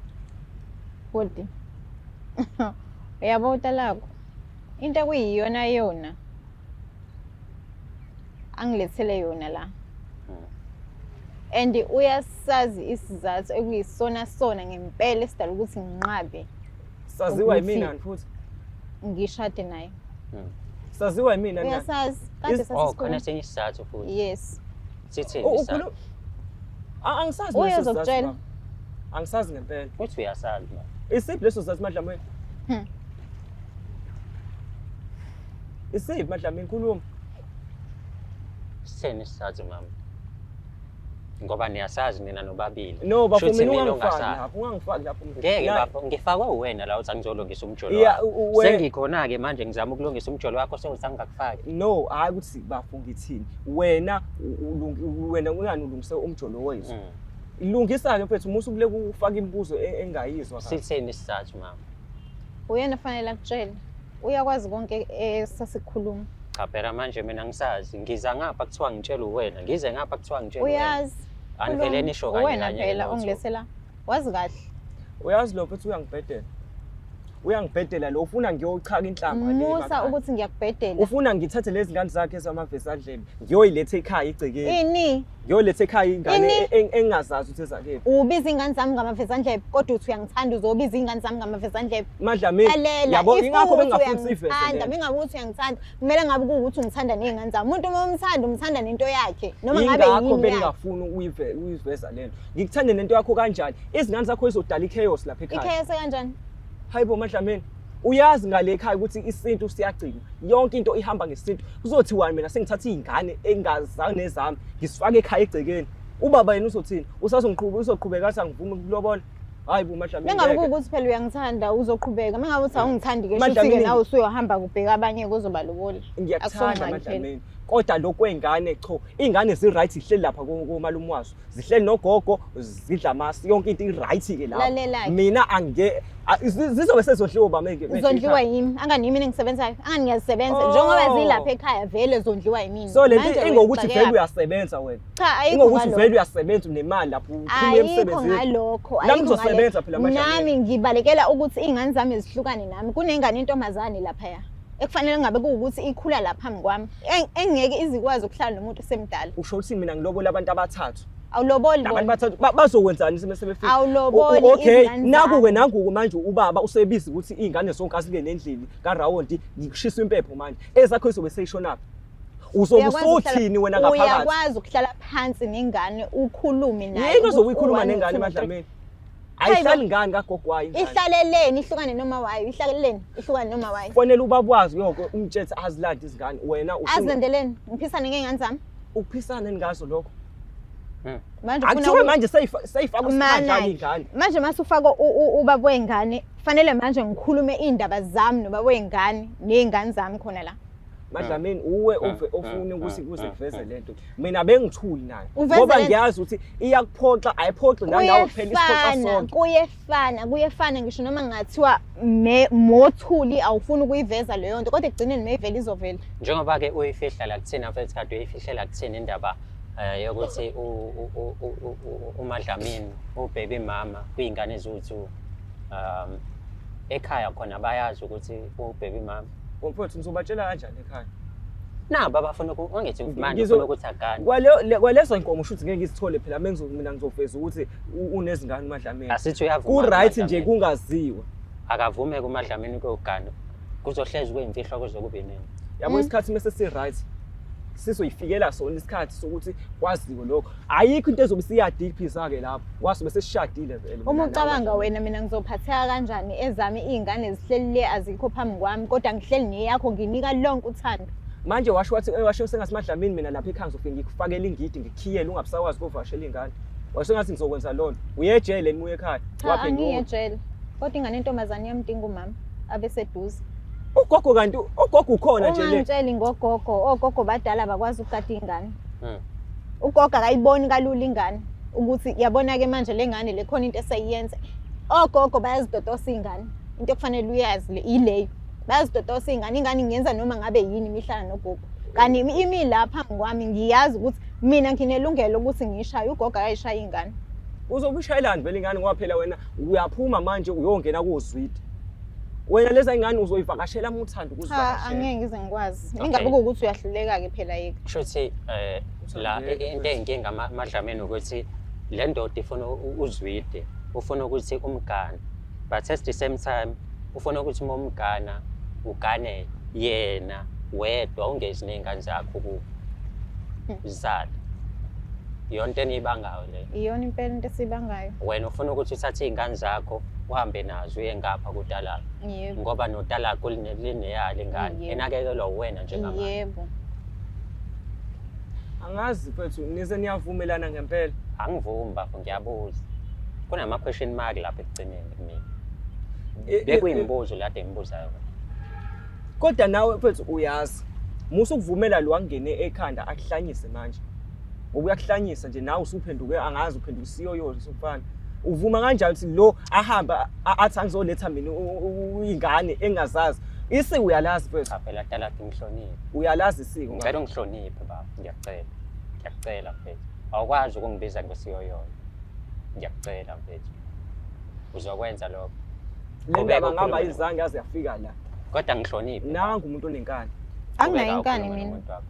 Bhuti. Uyabo utalakho. Into ekuyiyona yona angilethele yona la. And uyasazi isizathu ekuyisona sona ngempela esidala ukuthi nginqabe. Saziwa Ukuthi yimina futhi. Ngishade naye. Saziwa yimina nani? Uyasazi. Kade Oh, khona sasikhuluma. esinye isizathu futhi. Yes. Sithini isizathu? Angisazi Uye leso sizathu, uzokutshela. mama. Angisazi ngempela. Uthi uyasazi mama. Isiphi leso sizathu Madlamini? Isiphi Madlamini, khuluma. Sitheni isizathu mama? Ngoba niyasazi nina nobabili. No, bafo Shuthi mina mina ungangifaki ongasazi. lapho, ungangifaki lapho. Ngeke Na- bafo, ngifakwe uwena la uthi angizolungisa umjolo Yeah, wakho. Sengikhona-ke manje ngizama ukulungisa umjolo wakho sewuthi angingakufaki. No, hhayi ukuthi bafo ngithini. Wena wena ungani ulungise umjolo wethu. Lungisa-ke mfethu, musa ukuleka ufake imibuzo engayizwa kahle. Sitheni isizathu mama? Uyena fanele akutshele. Uyakwazi konke esasikhuluma. Cha phela manje mina ngisazi, ngiza ngapha kuthiwa ngitshela uwena, ngize ngapha kuthiwa ngitshela uwena. Uyazi. Anivele Khuluma. nisho kanye Uwena kanye phela lutho. ongilethela. Wazi kahle. Uyazi lo mfethu uyangibhedela. Uyangibhedela lo, ufuna ngiyochaka inhlamba le Musa emakhaya. ukuthi ngiyakubhedela. Ufuna ngithathe lezi ngane zakhe ezamavezandlebe ngiyoyiletha ekhaya igcekeni. Ini? Ngiyoletha ekhaya ingane Ini? engingazazi ukuthi ezakephi. Ubiza ingane zami ngamavezandlebe kodwa uthi uyangithanda uzobiza ingane zami ngamavezandlebe. Madlamini, Lalela, yabo if ingakho kuwukuthi bengingafuni siyiveze uyangithanda, lento. mingabe ukuthi uyangithanda, kumele ngabe kuwukuthi ungithanda ney'ngane zami. Umuntu uma umthanda, umthanda nento yakhe. Noma ngabe Yingakho yini yakhe. bengingafuni uyiveza lento. Ngikuthande nento yakho kanjani? Izingane zakho izodala i-chaos lapha ekhaya. I-chaos kanjani? Hayibo Madlamini, uyazi ngale ekhaya ukuthi isintu siyagcinwa. Yonke into ihamba ngesintu. Kuzothiwani mina sengithatha izingane engazange nezami ngisifake ekhaya egcekeni. Ubaba yena uzothini? Usazongiqhuba uzoqhubeka athi angivumi ukulobola. Hayi bo Madlamini. Mengabe ngeke. kuwukuthi phela uyangithanda uzoqhubeka. Mengabe uthi awungithandi ke Madlamini- shuthi-ke nawe usuyohamba kubheka abanye kuzobalobola. Ngiyakuthanda Akusongxaki phela. Madlamini. Kodwa lokhu kwey'ngane cho, iy'ngane zi-right zihleli lapha komalume wazo. Zihleli nogogo, zidla amasi, yonke into i-right-ke lapho. Lalela-ke. Mina ange zizobe sezondliwa ubaba Zondliwa yimi, angani yimi engisebenzayo, angani ngiyazisebenza Oh. njengoba zilapha ekhaya vele zondliwa yimina. So le nto Manje wena ingokuthi uxakeka vele uyasebenza wena. Cha, ayikho Ingokuthi ngalokho. vele uyasebenza unemali lapho uphuma Ayikho emsebenzini. ngalokho. Nami ayikho ngizosebenza ngalokho. phela Madlamini. Nami ngibalekela ukuthi iy'ngane zami zihlukane nami. Kunengane intombazane laphaya ekufanele ngabe kuwukuthi ikhula la phambi kwami engeke izikwazi ukuhlala nomuntu osemdala. Usho ukuthi mina ngilobola abantu abathathu. Awuloboli Labantu bona. bathathu bazokwenzani uma sebefika? Awuloboli Okay, izingane naku-ke zami. nangu-ke manje ubaba usebiza ukuthi iy'ngane zonke azingene endlini karawundi ngikushiswa impepho manje. Ezakho izobe seyishonaphi? Uzobe Uyakwazi ukuhlala- usuthini wena ngaphakathi? Uyakwazi ukuhlala phansi nengane ukhulume naye. Yini ozobe ukuthi uyikhuluma u-one, nengane two, three. Madlamini? Ayihlali ngani kagogo wayo ingane? Ihlaleleni ihlukane noma wayo, ihlaleleni ihlukane noma wayo. Kufanele ubaba wazi yonke umtshethe azilande izingane wena Azilandeleni, ngiphisane ngey'ngane zami. Ukuphisana ngazo lokho. Manje ufuna Akuthiwe manje seyifaka Mana-ke. isikhandla ingane. Manje mase ufaka ubaba wey'ngane, fanele manje ngikhulume iy'ndaba zami nobaba wey'ngane ney'ngane zami khona la. Madlamini uwe ofuna ukuthi kuze kuveze lento. Mina bengithuli nayo. Uveze Ngoba lento. ngiyazi ukuthi iyakuphoxa, ayiphoxi nanawe phela isiphoxa Kuyefana, sonke. kuyefana, kuyefana ngisho noma ngathiwa mothuli awufuni ukuyiveza leyo nto kodwa ekugcineni mayivele izovela. Njengoba-ke uyifihla la kuthina mfethu kade uyifihlela kuthina indaba yokuthi uMadlamini ubaby mama kwiy'ngane eziwu-two. Ekhaya khona bayazi ukuthi ubaby mama. Mfowethu ngizobatshela kanjani ekhaya? Nabo abafuna angithi manje ufuna ukuthi agane. Kwalezo nkomo shuthi ngeke ngizithole phela mina ngizoveza ukuthi unezingane uMadlamini. Asithi uyavuma Ku-right nje uMadlamini. kungaziwa. Akavume kuMadlamini ukuyogana. Kuzohlezi kuyimfihlo kuze kube nini. Yabo isikhathi mase si-right sizoyifikela sona isikhathi sokuthi kwaziwe lokho. Ayikho into ezobe siyadiphisa-ke lapho. Wasobe sesishadile vele mina Uma nawe ucabanga Madlamini. wena mina ngizophatheka kanjani ezami iy'ngane zihleli le azikho phambi kwami kodwa ngihleli neyakho nginika lonke uthando. Manje washo wathi washo sengathi Madlamini mina lapha ekhaya ngizofike ngikufakele ingidi ngikhiyele ungabusakwazi ukuvakashela iy'ngane. Washo ngathi ngizokwenza loo nto. Uye ejele noma uye ekhaya? Cha, Waphenduka. angiye ejele. Kodwa ingane yentombazane iyamdinga umama abe seduze. Ugogo kanti ugogo ukhona nje le. Ungangitsheli ngogogo, ogogo badala bakwazi ukugada iy'ngane. Ugogo akayiboni kalula ingane ukuthi yabona-ke manje le ngane le khona into eseyiyenza. Ogogo bayazitotosa iy'ngane. Into ekufanele uyazi le ileyo. Bayazitotosa iy'ngane, ingane ingenza noma ngabe yini imihlala nogogo. Kanti imi la phambi kwami ngiyazi ukuthi mina nginelungelo ukuthi ngiyishaye, ugogo akayishayi ingane. Uzobe ushayelani vele ingane ngoba phela wena uyaphuma manje uyongena kozwide. Wena leza ingane uzoyivakashela uma uthanda Cha, ukuzivakashela. angeke ngize ngikwazi. Okay. Ingabe kuwukuthi uyahluleka-ke phela yeka. Kusho ukuthi la Uthanda into eyinkinga Madlamini ukuthi le ndoda ifuna uzwide, ufuna ukuthi umgane. But at the same time ufuna ukuthi uma umgana ugane yena wedwa ungezi ney'ngane zakho kubo. Zala. Iyona into eniyibangayo leyo. Iyona impela into esiyibangayo. Wena ufuna ukuthi uthathe iy'ngane zakho uhambe nazo uye ngapha kuTalaka. Yebo. Ngoba noTalaka lineyalo ingane. Yebo. Enakekelwa uwena njengamanje. Yebo. Angazi mfethu nize niyavumelana ngempela. Angivumi bafo, ngiyabuza. Kunama question mark lapha ekugcineni kumina. Bekuyimibuzo la kade ngibuza yona. Kodwa nawe mfethu uyazi. Musa ukuvumela lo angene ekhanda akuhlanyise manje. Ngoba uyakuhlanyisa nje nawe usuphenduke angazi uphenduka isiyoyo sofana. Uvuma kanjani ukuthi lo ahamba athi angizoletha mina ingane engazazi. Isiko uyalazi mfethu. Cha phela Talaka ngihloniphe. Uyalazi isiko. Ngicela ungihloniphe baba, ngiyacela. Ngiyacela mfethu. Awukwazi ukungibiza ngesiyoyoyo. Ngiyacela mfethu. Uzokwenza lokho. Le Qhubeka ndaba ngaba ukhulume. ayizange yaze yafika la. Kodwa ngihloniphe. Nangu umuntu onenkani. Anginayo Qhubeka inkani ukhulume mina. nomuntu wakho.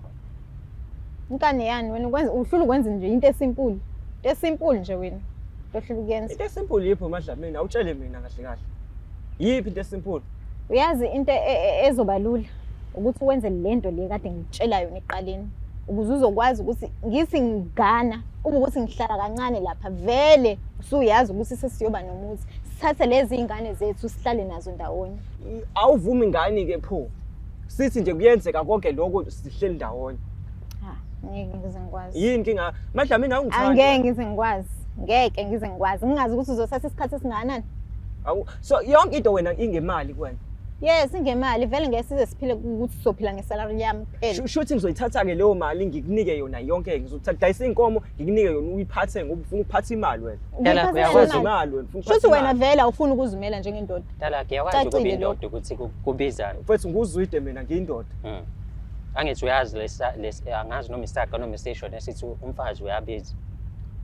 Inkani yani wena ukwenza uhlula ukwenza nje into esimpuli. Into esimpuli nje wena. Into ohlula ukuyenza. Into esimpuli yiphi MaDlamini? Awutshele mina kahle kahle. Yiphi into esimpuli? Uyazi into ezoba lula ukuthi wenze le nto le kade ngikutshela yona ekuqaleni ukuze uzokwazi ukuthi ngithi ngigana kube ukuthi ngihlala kancane lapha vele usuyazi ukuthi sesiyoba nomuzi sithathe lezi iy'ngane zethu sihlale nazo ndawonye. Awuvumi ngani-ke pho? Sithi nje kuyenzeka konke lokho sihleli ndawonye. Ha, ngeke ngize ngikwazi. Yini inkinga? MaDlamini awungithandi. Angeke ngize ngikwazi. Ngeke ngize ngikwazi. Ngingazi ukuthi uzothatha isikhathi esingakanani. Awu, so yonke into wena ingemali kuwena. Yes, ingemali vele ngeke size siphile ukuthi sizophila ngesalary yami kuphela. Shuthi ngizoyithatha-ke leyo mali ngikunike yona yonke ngizothatha dayisa inkomo ngikunike yona uyiphathe ngoba ufuna ukuphatha imali wena. Dala, Ngiyiphatha uyakwazi imali. Imali wena ufuna ukuphatha Shuthi wena imali. vele awufuni ukuzimela njengendoda. Dala ngiyakwazi ukuba Cacile indoda ukuthi kubizane. Mfethu nguzwide mina ngiyindoda. Angithi uyazi lesa angazi noma isaga noma isisho nesithi umfazi uyabiza.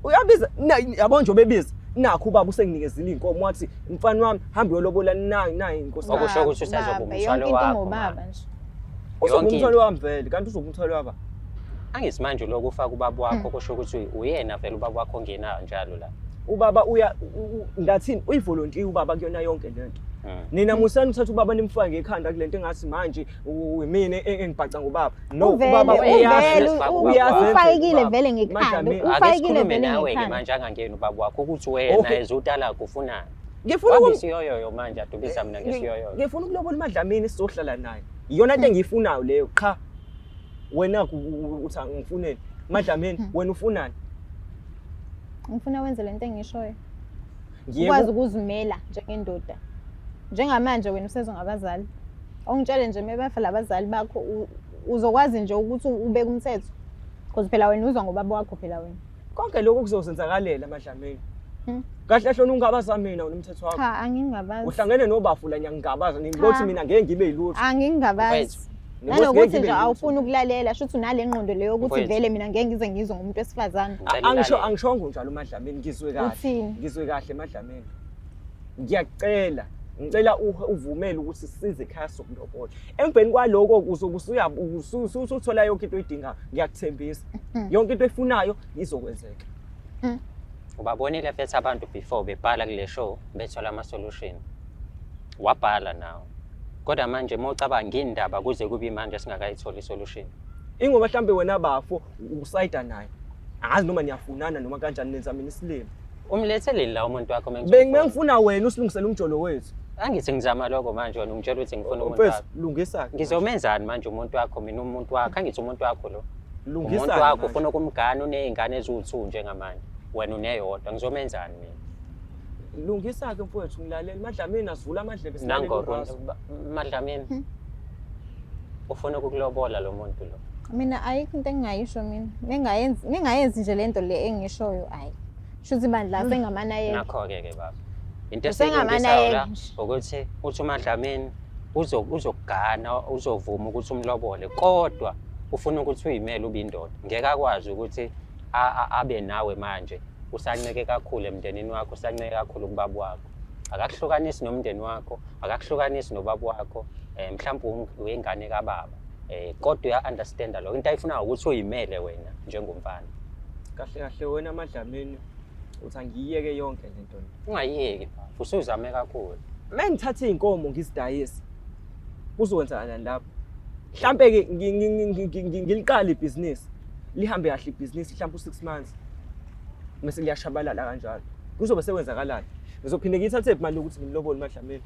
Uyabiza yabo nje obebiza. Nakho ubaba usenginikezile inkomo wathi mfana wami hamba uyolobola nayi nayi inkosi. Okusho ukuthi usazoba Baba, umthwalo yonke into wakho ngobaba manje. nje. Uzoba Yonke umthwalo into. wami vele kanti uzoba umthwalo waba. Angithi manje lokhu ufaka ubaba wakho kusho ukuthi uyena vele ubaba wakho ongenayo njalo la. Ubaba uya ngathini uyivolontiya ubaba kuyona yonke lento. Nina musani uthatha ubaba nimfake ngekhanda kulento engathi manje uyimina engibhaca ngobaba. No, ubaba ufakekile vele ngekhanda. Ake Ufakekile sikhulume vele nawe-ke ngekhanda. manje angangeni ubaba wakho ukuthi wena as uTalaka ufunani. Ngifuna Wambe isiyoyoyo manje adubisa mina ngesiyoyoyo. Ngifuna ukulobola uMaDlamini sizohlala naye. Iyona into engiyifunayo leyo qha. Wena uthi angifuneni. MaDlamini wena ufunani? Ngifuna wenze lento engishoyo. Ukwazi ukuzimela njengendoda. Njengamanje wena usezwa ngabazali. Ongitshele nje mebafa labazali bakho uzokwazi nje ukuthi ubeke umthetho. Because phela wena uzwa ngobaba wakho phela wena. Konke lokho kuzozenzakalela MaDlamini. Kahle kahle ungabaza mina wena umthetho wakho. Cha, angingabazi. Uhlangene nobafu la ngiyangabaza ngibothi mina ngeke ngibe yilutho. Angingabazi. Nanokuthi nje awufuni ukulalela shuthi unale ngqondo leyo ukuthi vele mina ngeke ngize ngizwe ngomuntu wesifazane. Angisho angishongo njalo MaDlamini ngizwe kahle. Ngizwe kahle MaDlamini. Ngiyacela ngicela uvumele ukuthi sisize ekhaya sokulobola. Emveni kwaloko uzobe usuthola yonke into oyidingayo. Ngiyakuthembisa. Yonke into oyifunayo izokwenzeka. Ubabonile futhi abantu before bebhala kule show bethola ama-solution. Wabhala nawe. Kodwa manje uma ucabanga indaba kuze kube manje singakayitholi isolution. Ingoba mhlambe wena bafo usayida naye. Angazi noma niyafunana noma kanjani nenza mina isilima. Umletheleni la umuntu wakho Bengifuna wena usilungisele umjolo wethu. Angithi ngizama lokho manje wena ungitshela ukuthi ngifuna umuntu wakho. Lungisa. Ngizomenzani manje umuntu wakho mina umuntu wakho angithi umuntu wakho lo. Lungisa. Umuntu wakho ufuna ukumgana unezingane eziwu2 njengamanje. Wena uneyodwa ngizomenzani mina? Lungisa ke mfowethu ngilalela MaDlamini asivula amadlebe silalele. Nango MaDlamini. Ufuna ukukulobola lo muntu lo. Mina ayikho into engingayisho mina. Mengayenzi nje lento le engishoyo ayi. Shuthi bandla sengamana yeke. Nakho ke ke baba. Into esengiyilungisayo la ukuthi uthi uMaDlamini uzokugana uzovuma ukuthi umlobole kodwa ufuna ukuthi uyimele ube indoda. Ngeke akwazi ukuthi abe nawe manje usanceke kakhulu emndenini wakho usanceke kakhulu kubaba wakho. Akakuhlukanisi nomndeni wakho, akakuhlukanisi nobaba wakho, mhlawumbe uyingane kababa. Kodwa uya-understanda lokho. Into ayifunayo ukuthi uyimele wena njengomfana. Kahle kahle wena MaDlamini uthi angiyiyeke yonke lento. Ungayiyeki, usuzame kakhulu. Mengithatha izinkomo ngizidayise. Kuzokwenzakalani lapho? Mhlambe ke ngiliqale ibhizinisi. Lihambe kahle ibhizinisi mhlambe u6 months. Mase liyashabalala kanjalo. Kuzobe sekwenzakalani? Ngizophinde ngiyithathe imali yokuthi ngimlobole uMaDlamini.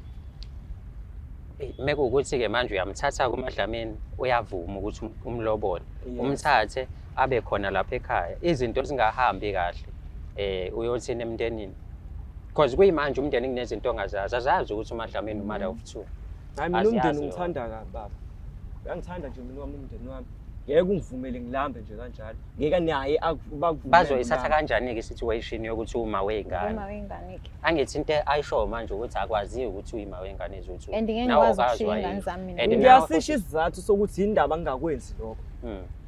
Mekuwukuthi-ke manje uyamthatha kuMaDlamini uyavuma ukuthi umlobole. Umthathe abe khona lapha ekhaya. Izinto zingahambi kahle uyothini emndenini. Because kuyimanje umndeni kunezinto ongazazi. Azazi ukuthi uMaDlamini umother of two. Hayi mina umndeni ngithanda kabi baba. Uyangithanda nje mina wami umndeni wami. Ngeke ungivumele ngilambe nje kanjalo. Ngeke naye bakuvumele. Bazoyithatha kanjani-ke i-situation yokuthi uma wey'ngane? Uma wey'ngane-ke. Angithi into ayishoyo manje ukuthi akwaziyo ukuthi uyima wey'ngane eziwu-two. And ngeke ngikwazi ukushiya iy'ngane zami mina. Ngiyasisho isizathu sokuthi indaba ngingakwenzi lokho.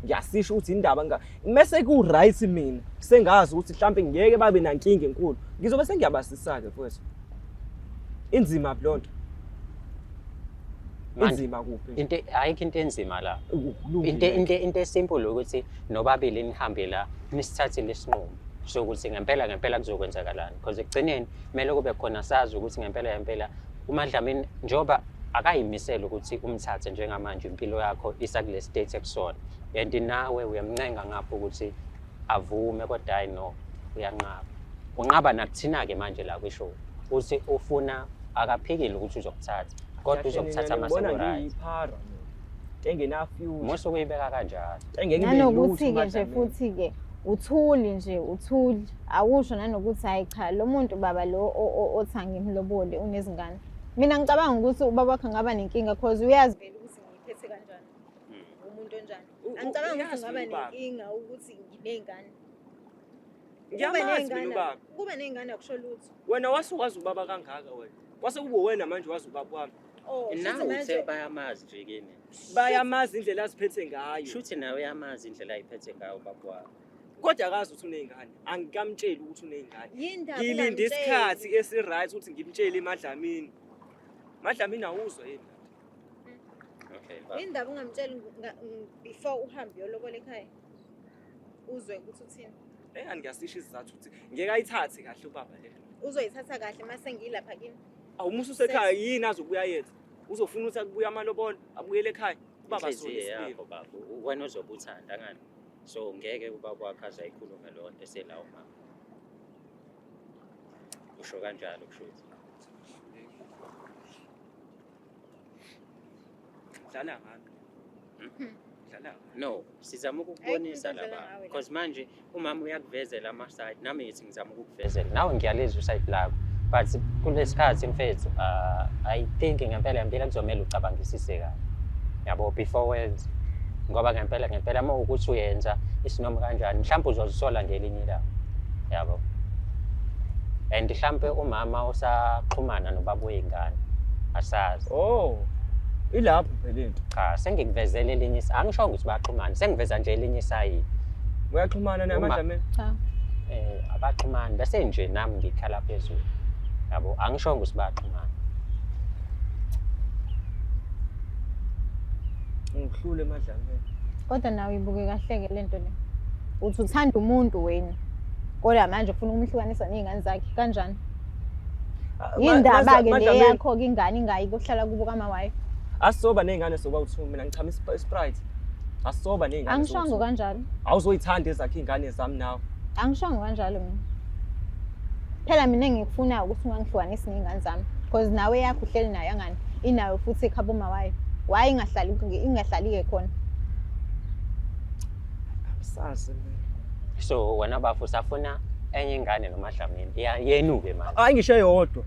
Ngiyasisho ukuthi indaba mese ku-right mina sengazi ukuthi mhlampe ngeke babe nankinga enkulu. Ngizobe sengiyabasisa-ke mfowethu. Inzima loo nto. Manje Inzima kuphi nje? Into ayikho into enzima la. Kulungile. Into esimple ukuthi nobabili nihambe la nisithathe lesinqumo sokuthi ngempela ngempela kuzokwenzakalani, because ekugcineni kumele kube khona sazi ukuthi ngempela ngempela uMaDlamini njengoba akayimisele ukuthi umthathe njengamanje, impilo yakho isakule state ekusona, and nawe uyamncenga ngapho ukuthi avume, kodwa hayi, no, uyanqaba, unqaba nakuthina-ke manje la kwishow, uthi ufuna, akaphikile ukuthi uzokuthatha, kodwa Kahle, uzokuthatha nina nibona mase-right. Ngiyiphara mina. Engena-future. Musa ukuyibeka kanjalo. Engeke ibe lutho Nanokuthi-ke nje uMaDlamini. futhi-ke uthuli nje, uthuli, awusho nanokuthi hayi cha, lo muntu baba lo othi angimlobole unezingane. Mina ngicabanga ukuthi ubaba wakhe angaba nenkinga, cause uyazi vele ukuthi ngiyiphethe kanjani, umuntu onjani. Angicabanga ukuthi Uyazi ngaba mina ubaba. nenkinga ukuthi nginey'ngane. Kuba Ngiyamazi mina ney'ngane, ubaba. kuba ney'ngane akusho lutho. Wena wasuwazi ubaba kangaka wena. Kwase kube wena manje wazi ubaba wami. Oh, shuthi Nawe manje uthe bayamazi nje kini. Bayamazi indlela aziphethe ngayo. Shuthi nawe uyamazi indlela ayiphethe ngayo ubaba wakho. Kodwa akazi ukuthi uney'ngane. Angikamtsheli ukuthi uney'ngane. Yindaba Ngilinde ungamtsheli? isikhathi esi-right ukuthi ngimtshele eMadlamini. Madlamini, awuzwa yini? Okay, baba. Yindaba ungamtsheli before uhambe uyolobola ekhaya, uzwe ukuthi uthini? Engani ngiyasisho isizathu ukuthi ngeke ayithathe kahle ubaba le. Uzoyithatha kahle uma sengilapha kini. Awumusa usekhaya, yini azobuya yenza? Uzofuna ukuthi akubuye amalobolo, abuyele ekhaya. Ubaba sona Inhliziyo isibili. yakho baba, wena uzobe uthanda ngani, so ngeke ubaba wakho aze ayikhulume leyo nto eselawo mama. Usho kanjalo kushuthi. Dlala ngami. Dlala ngami. No, sizama ukukubonisa Ayikho into laba, edlala ngawe la. because manje umama uyakuvezela ama-side, nami ngithi ngizama ukukuvezela, nawe ngiyalizwa uside lakho, but kulesikhathi mfethu, I think ngempela ngempela kuzomele ucabangisise kahle, yabo, before wenze, ngoba ngempela ngempela uma ukuthi uyenza isinoma kanjani, mhlawumbe uzozisola ngelinye ilanga, yabo, and mhlampe umama usaxhumana nobaba wey'ngane, asazi. Oh. Ilapho phela into. Cha, sengikuvezele elinye angishongo ukuthi baxhumane, sengiveza nje elinye isayidi. Uyaxhumana naye MaDlamini? Cha. Abaxhumani, bese nje nami ngikhala phezulu, yabo, angishongo ukuthi baxhumane. Ngihlule eMadlamini. Kodwa nawe ibuke kahle-ke le nto le. Uthi uthanda umuntu wena, kodwa manje ufuna ukumhlukanisa ney'ngane zakhe kanjani? Yindaba-ke le MaDlamini, yakho-ke, ingane ingayi kuhlala kubo kamawayo. Asisoba ney'ngane soba u-two, mina ngichama iSprite. Asisoba ney'ngane Angishongo soba u-two. kanjalo. Awuzoyithanda ezakhe iy'ngane zami nawe. Angishongo kanjalo mina. Phela mina engikufunayo ukuthi ungangihlukanisi ney'ngane zami, because nawe yakho uhleli nayo angani, inayo futhi ekhabo mawayo. Why ingahlali-ke khona? Angisazi mina. So wena bafo usafuna enye ingane noMadlamini, yenu-ke manje? Hayi, ngisho eyodwa.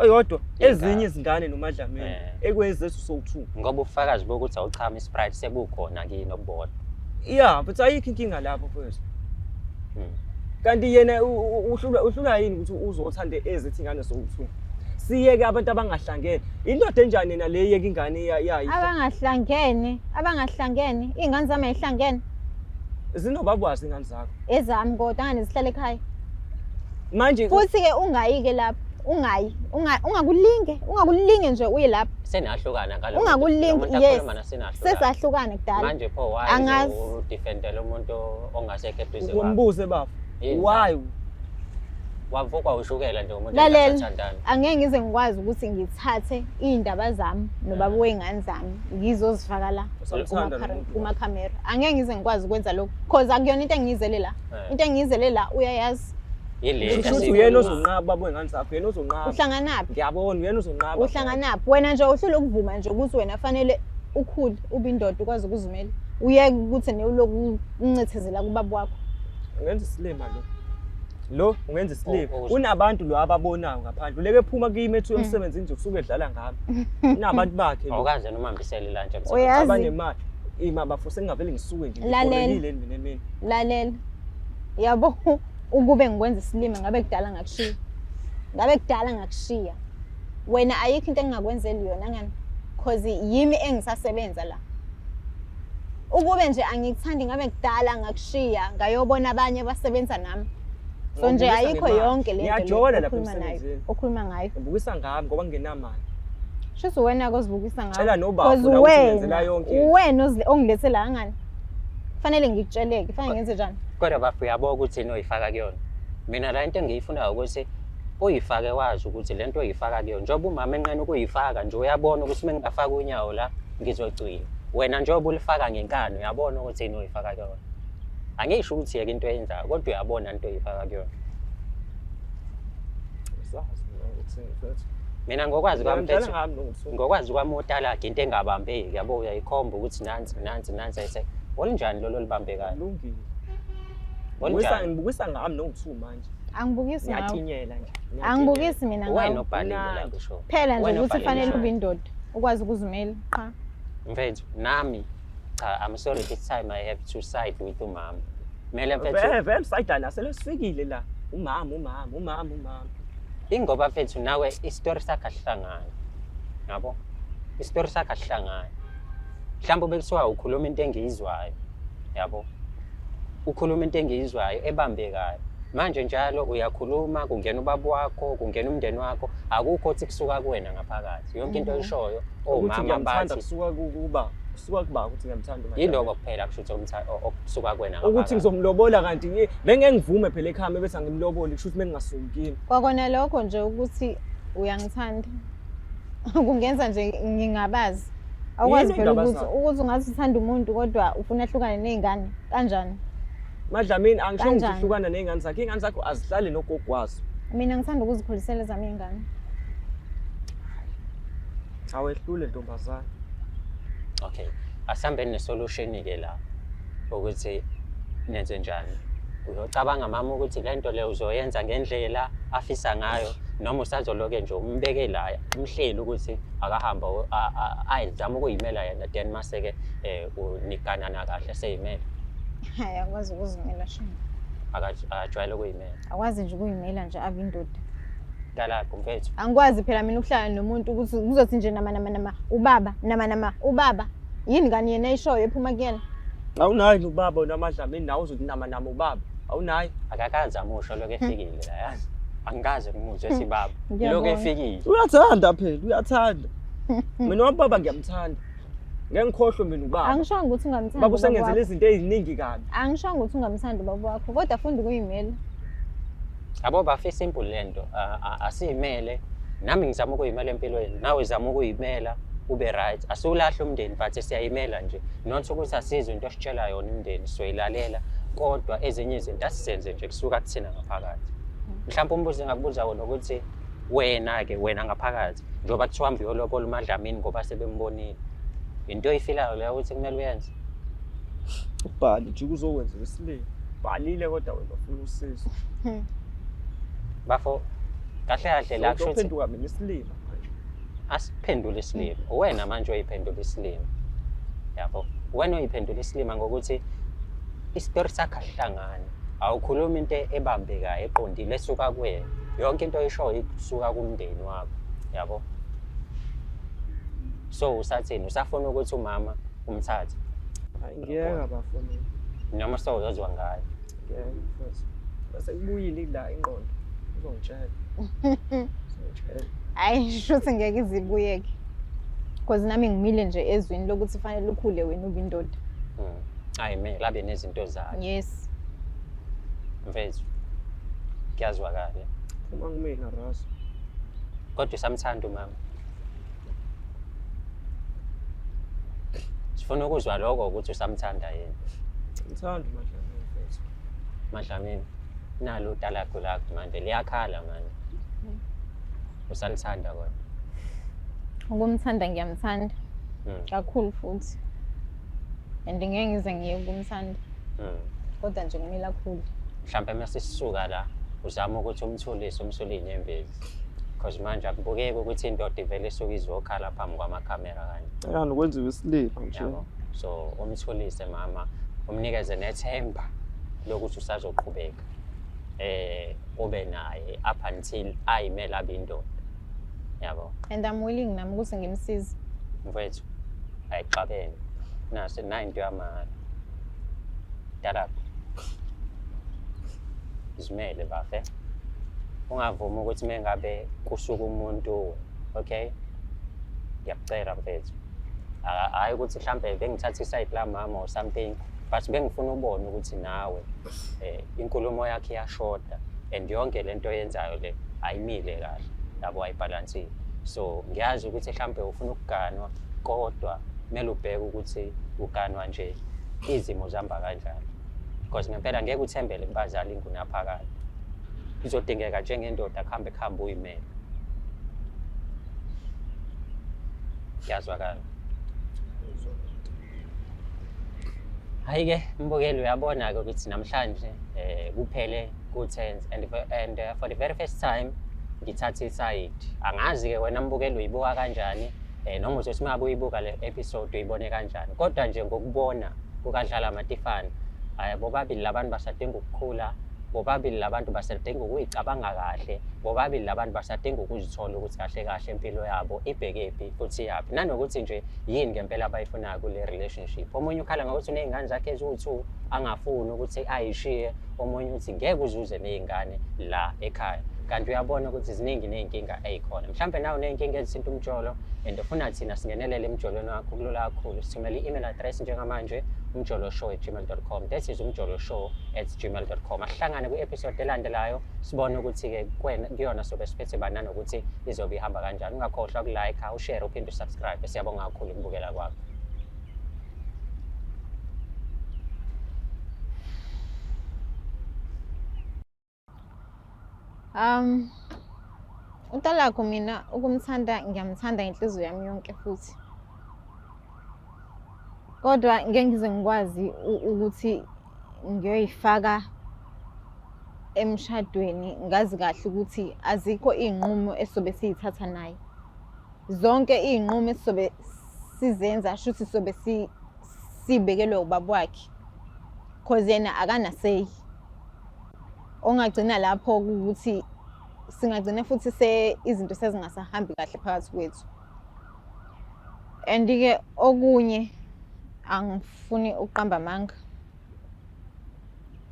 Eyodwa, Ingane. ezinye izingane noMadlamini ekwenzethu sowu-two. Ngoba ubufakazi bokuthi awuchama iSprite sebukhona kini obubodwa. Yeah, but ayikho inkinga lapho mfowethu. Kanti yena uhlulwa yini ukuthi uzothanda ezethu ingane sowu-two? Siyeke abantu abangahlangene. Indoda enjani yena le yeka ingane yayifa? Abangahlangene, abangahlangene, iy'ngane zami ay'hlangene. Zinobabwazi ingane zakho. Ezami kodwa angane zihlale ekhaya. Manje Futhi-ke ungayi-ke lapho, ungayi, ungakulinge, ungakulinge nje uye lapho. Senahlukana ngalo Ungakulingi, muntu yes. akhuluma nasenahlukana. Sesahlukana kudala. Manje pho why Angazi. udefendela umuntu ongasekho eduze kwakho? Umbuze bafo. Yini? Why? Wavukwa ushukela nje umuntu Lalela. engasathandani. Angeke ngize ngikwazi ukuthi ngithathe iy'ndaba zami nobaba wey'ngane zami ngizozifaka la Usamthanda lo muntu wakho. kumakhamera. Angeke ngize ngikwazi ukwenza lokho, cause akuyona into engiyizele la. Into engiyizele la uyayazi. Yile Kusho ukuthi uyena ozonqaba baba wey'ngane zakho, uyena ozonqaba. Uhlanganaphi? Ngiyabona uyena ozonqaba. Uhlanganaphi? Wena nje uhlule ukuvuma nje ukuthi wena fanele ukhule ube indoda ukwazi ukuzimela. Uyeke ukuthi newuloku uncethezela kubaba wakho. Ungenza isilima lo. Lo ungenza isilima. Oh, oh. Kunabantu lo ababonayo ngaphandle. Uleke ephuma kimi ethu emsebenzini nje kusuke edlala ngami. Kunabantu bakhe lo Awukaze noma hambisele la nje emsebenzini. Uyazi. abanemali. Ima bafo, sengingavele ngisuke nje. Lalela. Ngibhorekile mina emini. Lalela. Yabo, ukube ngikwenza isilima ngabe kudala ngakushiya. Ngabe kudala ngakushiya. Wena ayikho into engingakwenzeli yona ngani? Cause yimi engisasebenza la. Ukube nje angikuthandi ngabe kudala ngakushiya ngayobona abanye abasebenza nami. So nje Ngibukisa ayikho ngemali. yonke le nto le Ngiyajola lapha okhuluma nayo, emsebenzini. okhuluma ngayo. Ngibukisa ngami ngoba ngingenamali. Shuthi wena kozibukisa ngawe. Tshela nobaba Cause la ukuthi ngenzela yonke into. Wena ongilethela angani. Fanele ngikutsheleke, fanele ngenze njani? Kodwa bafo uyabona ukuthi yini oyifaka kuyona. Mina la into engiyifunayo ukuthi uyifake wazi ukuthi le nto oyifaka kuyona. Njengoba umama enqena ukuyifaka nje uyabona ukuthi uma ngingafaka unyawo la ngizocwila. Wena njengoba ulifaka ngenkani uyabona ukuthi yini oyifaka kuyona. Angisho ukuthi yeke into oyenzayo kodwa uyabona into oyifaka kuyona. Ngisazi mina ukuthi mfethu. Mina ngokwazi kwami Ngiyamdlala mfethu, ngami nokuthi ngokwazi kwami utalagi into engabambeki yabo uyayikhomba ukuthi nansi nansi nansi ayise. Olunjani lolo olubambekayo? lungile. Olunjani? Ngibukisa ngami noku-two manje. Angibukisi ngawe. Ngiyatinyela nje. Ngiyatinyela. Angibukisi mina Wena ngawe. obhalile la Mnandi. kusho. Phela nje Wena ukuthi obhalile fanele isho. ube indoda, ukwazi ukuzimela qha. Mfethu nami cha I'm sorry this time I have to side with umama. Kumele mfethu Vele vele sayidana selesikile la. Umama umama umama umama. ingoba mfethu nawe isitori sakhe asihlangani. Yabo? Isitori sakhe asihlangani. Mhlawumbe bekuthiwa ukhuluma into engiyizwayo. Yabo? Ukhuluma into engiyizwayo ebambekayo. Manje njalo uyakhuluma kungena ubaba wakho, kungena umndeni wakho, akukho ukuthi kusuka kuwena ngaphakathi. Yonke into oyishoyo Ukuthi omama ngiyamthanda bathi kusuka kuba kusuka kuba ukuthi ngiyamthanda uMadlamini. yiloko kuphela kusho ukuthi okusuka kuwena Ukuthi ngaphakathi. ngizomlobola kanti bengeke ngivume phela ekhaya bese angimloboli kusho ukuthi bengingasuki kimi. Kwakona lokho nje ukuthi uyangithanda. Kungenza nje ngingabazi. Awukwazi Yini phela ukuthi engabazayo? ukuthi ungathi uthanda umuntu kodwa ufuna ahlukane nezingane kanjani? Madlamini angisho ukuthi Kanjani? uhlukana ney'ngane zakho. Iy'ngane zakho azihlali nogogo wazo. Mina ngithanda ukuzikhulisela ezami iy'ngane. Awehlule ntombazane. Okay. Asihambeni nesolution ke la ukuthi nenze njani. Uyocabanga mama ukuthi le nto le uzoyenza ngendlela afisa ngayo noma usazoloke nje umbeke la umhleli ukuthi akahamba ayizama ukuyimela yena then mase-ke uniganana kahle seyimele. Hayi akwazi ukuzimela shame. Akajwayele ukuyimela. Akwazi nje ukuyimela nje abe indoda. Talakho mfethu. Angikwazi phela mina ukuhlala nomuntu ukuthi kuzothi nje nama nama nama ubaba nama nama ubaba. Yini ngani yena ayishoyo ephuma kuyena? Awunayo nobaba unaMadlamini nawe uzothi nama nama ubaba. Awunayo. Akakaze amusho lokhu efikile la yazi. Angikaze ngimuzwe ethi baba. Lokhu Ngiyabonga. efikile. Uyathanda phela, uyathanda. Mina wababa ngiyamthanda. Ngeke ngikhohlwe mina ubaba. Angishongo ukuthi ungamthandi. Baba ubaba usengenzele wakho. izinto ey'ningi kabi. Angishongo ukuthi ungamthandi ubaba wakho kodwa funda ukuyimela. Yabo bafe simple lento asiyimele nami ngizama ukuyimela empilweni nawe zama ukuyimela ube right asiwulahle umndeni but siyayimela nje not ukuthi asizwe into ositshela yona umndeni sizoyilalela kodwa ezinye izinto asizenze nje kusuka kuthina ngaphakathi. Mhlawumbe umbuzo engakubuza wona ukuthi wena-ke wena ngaphakathi njengoba kuthiwa hambe uyolobola uMadlamini ngoba sebembonile into oyifilayo leyo ukuthi kumele uyenze. Ubhali nje kuzokwenza isilima. Bhalile kodwa wena ufuna usizo. Bafo kahle kahle la kusho ukuthi Uzophenduka mina isilima manje. asiphendule isilima. Wena manje oyiphendula isilima. Yabo. Wena oyiphendula isilima ngokuthi isitori sakho asihlangani. Awukhulumi into ebambekayo eqondile esuka kuwena. Yonke into oyishoyo isuka kumndeni wakho. Yabo. So usathini? Usafuna ukuthi umama umthathe Hayi ngiyeka bafo mina. noma sewuzozwa ngayo. Ngiyeka mfethu. Bese kubuyile la ingqondo. Uzongitshela. Uzongitshela. Hayi shuthi ngeke izibuyeke. Because nami ngimile nje ezwini lokuthi fanele ukhule wena ube indoda. Hayi mina abe nezinto zakhe. Yes. Mfethu. Kuyazwakala. Phuma kumina Razo. Kodwa usamthanda umama. Sifuna ukuzwa lokho ukuthi usamthanda yini. Ngithanda uMadlamini mfethu. Madlamini, nalo utalagu lakho manje liyakhala manje. Usalithanda kodwa. Ukumthanda ngiyamthanda kakhulu futhi. And ngeke ngize ngiye ukumthanda. Kodwa nje kumele akhule. Mhlawumbe mase sisuka la uzama ukuthi umthulise umsule inyembezi. Because manje akubukeki ukuthi indoda ivele isuke izokhala phambi kwamakhamera kanje. Yani kwenziwa isilima nje. Yabo. So umthulise mama, umnikeze nethemba lokuthi usazoqhubeka. Ube naye up until ayimele abe indoda. Yabo. And I'm willing nami ukuthi ngimsize. Mfethu ayixabene. Nase nayi into yamahhala. Talakho. Izimele bafe. Ungavumi ukuthi mengabe kusuka umuntu, okay? Ngiyakucela mfethu. Hhayi ukuthi mhlampe bengithatha isayidi lamama or something, but bengifuna ubone ukuthi nawe inkulumo yakhe iyashoda and yonke lento oyenzayo le ayimile kahle, yabo, ayibhalansile. So ngiyazi ukuthi mhlampe ufuna ukuganwa, kodwa kumele ubheke ukuthi uganwa nje izimo zihamba kanjani, because ngempela ngeke uthembele kubazali ingunaphakade. Izodingeka njengendoda kuhambe kuhambe uyimele. Kuyazwakala. Hhayi-ke mbukeli, uyabona-ke ukuthi namhlanje kuphele ku-tense and for the very first time ngithatha isayidi. Angazi-ke wena mbukeli uyibuka kanjani, noma uzothi uma ngabe uyibuka le episode uyibone kanjani, kodwa nje ngokubona kukaDlala Matifana, bobabili labantu basadinga ukukhula, bobabili labantu basadinga ukuyicabanga kahle, bobabili labantu basadinga ukuzithola ukuthi kahle kahle impilo yabo ibhekephi futhi iyaphi, nanokuthi nje yini ngempela abayifunayo kule relationship. Omunye ukhala ngokuthi uney'ngane zakhe eziwu-2 angafuni ukuthi ayishiye, omunye uthi ngeke uzuze ney'ngane la ekhaya, kanti uyabona ukuthi ziningi ney'nkinga ey'khona. Mhlampe nawe uney'nkinga ezithinta umjolo and ufuna thina singenelele emjolweni wakho, kulula kakhulu. Sithumele i-email address njengamanje, umjoloshow@gmail.com. That is umjoloshow@gmail.com. Asihlangane kwi-episode elandelayo, sibone ukuthi-ke kuyona sobe siphethe bani nanokuthi izobe ihamba kanjani. Ungakhohlwa ukulike, ushare, uphinde usubscribe. Siyabonga kakhulu ukubukela kwakho. Utalakho mina ukumthanda ngiyamthanda ngenhliziyo yami yonke futhi. Kodwa ngeke ngize ngikwazi ukuthi ngiyoyifaka emshadweni ngazi kahle ukuthi azikho iy'nqumo esizobe siy'thatha naye. Zonke iy'nqumo esizobe sizenza shuthi sobe sibekelwe ubaba wakhe. Cause yena akana-say. Ongagcina lapho ukuthi singagcina futhi se izinto sezingasahambi kahle phakathi kwethu. And-ke okunye angifuni ukuqamba amanga.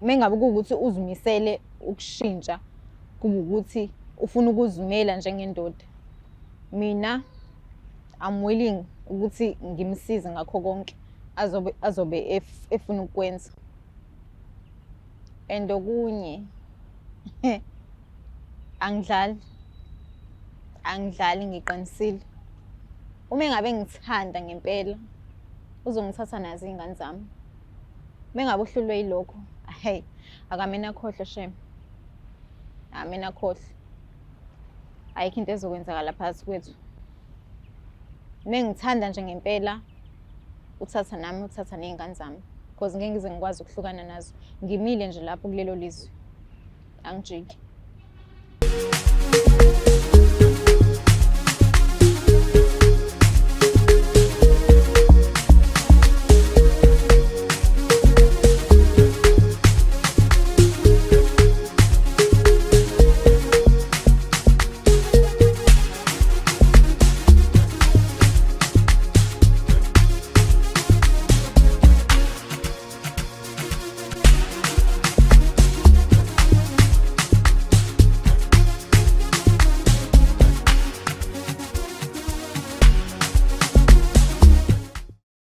Mengabe kuwukuthi uzimisele ukushintsha, kube ukuthi ufuna ukuzimela njengendoda, mina I'm willing ukuthi ngimsize ngakho konke azobe efuna ukukwenza. And okunye angidlali, angidlali, ngiqinisile. Uma engabe ngithanda ngempela uzongithatha nazo iy'ngane zami. Uma engabe uhlulwe yilokho, hey, akamele akhohlwe shame, akamele akhohlwe. Ayikho into ezokwenzakala phakathi kwethu. Uma engithanda nje ngempela uthatha nami, uthatha ney'ngane zami, cause ngeke ngize ngikwazi ukuhlukana nazo. Ngimile nje lapho kulelo lizwe, angijiki.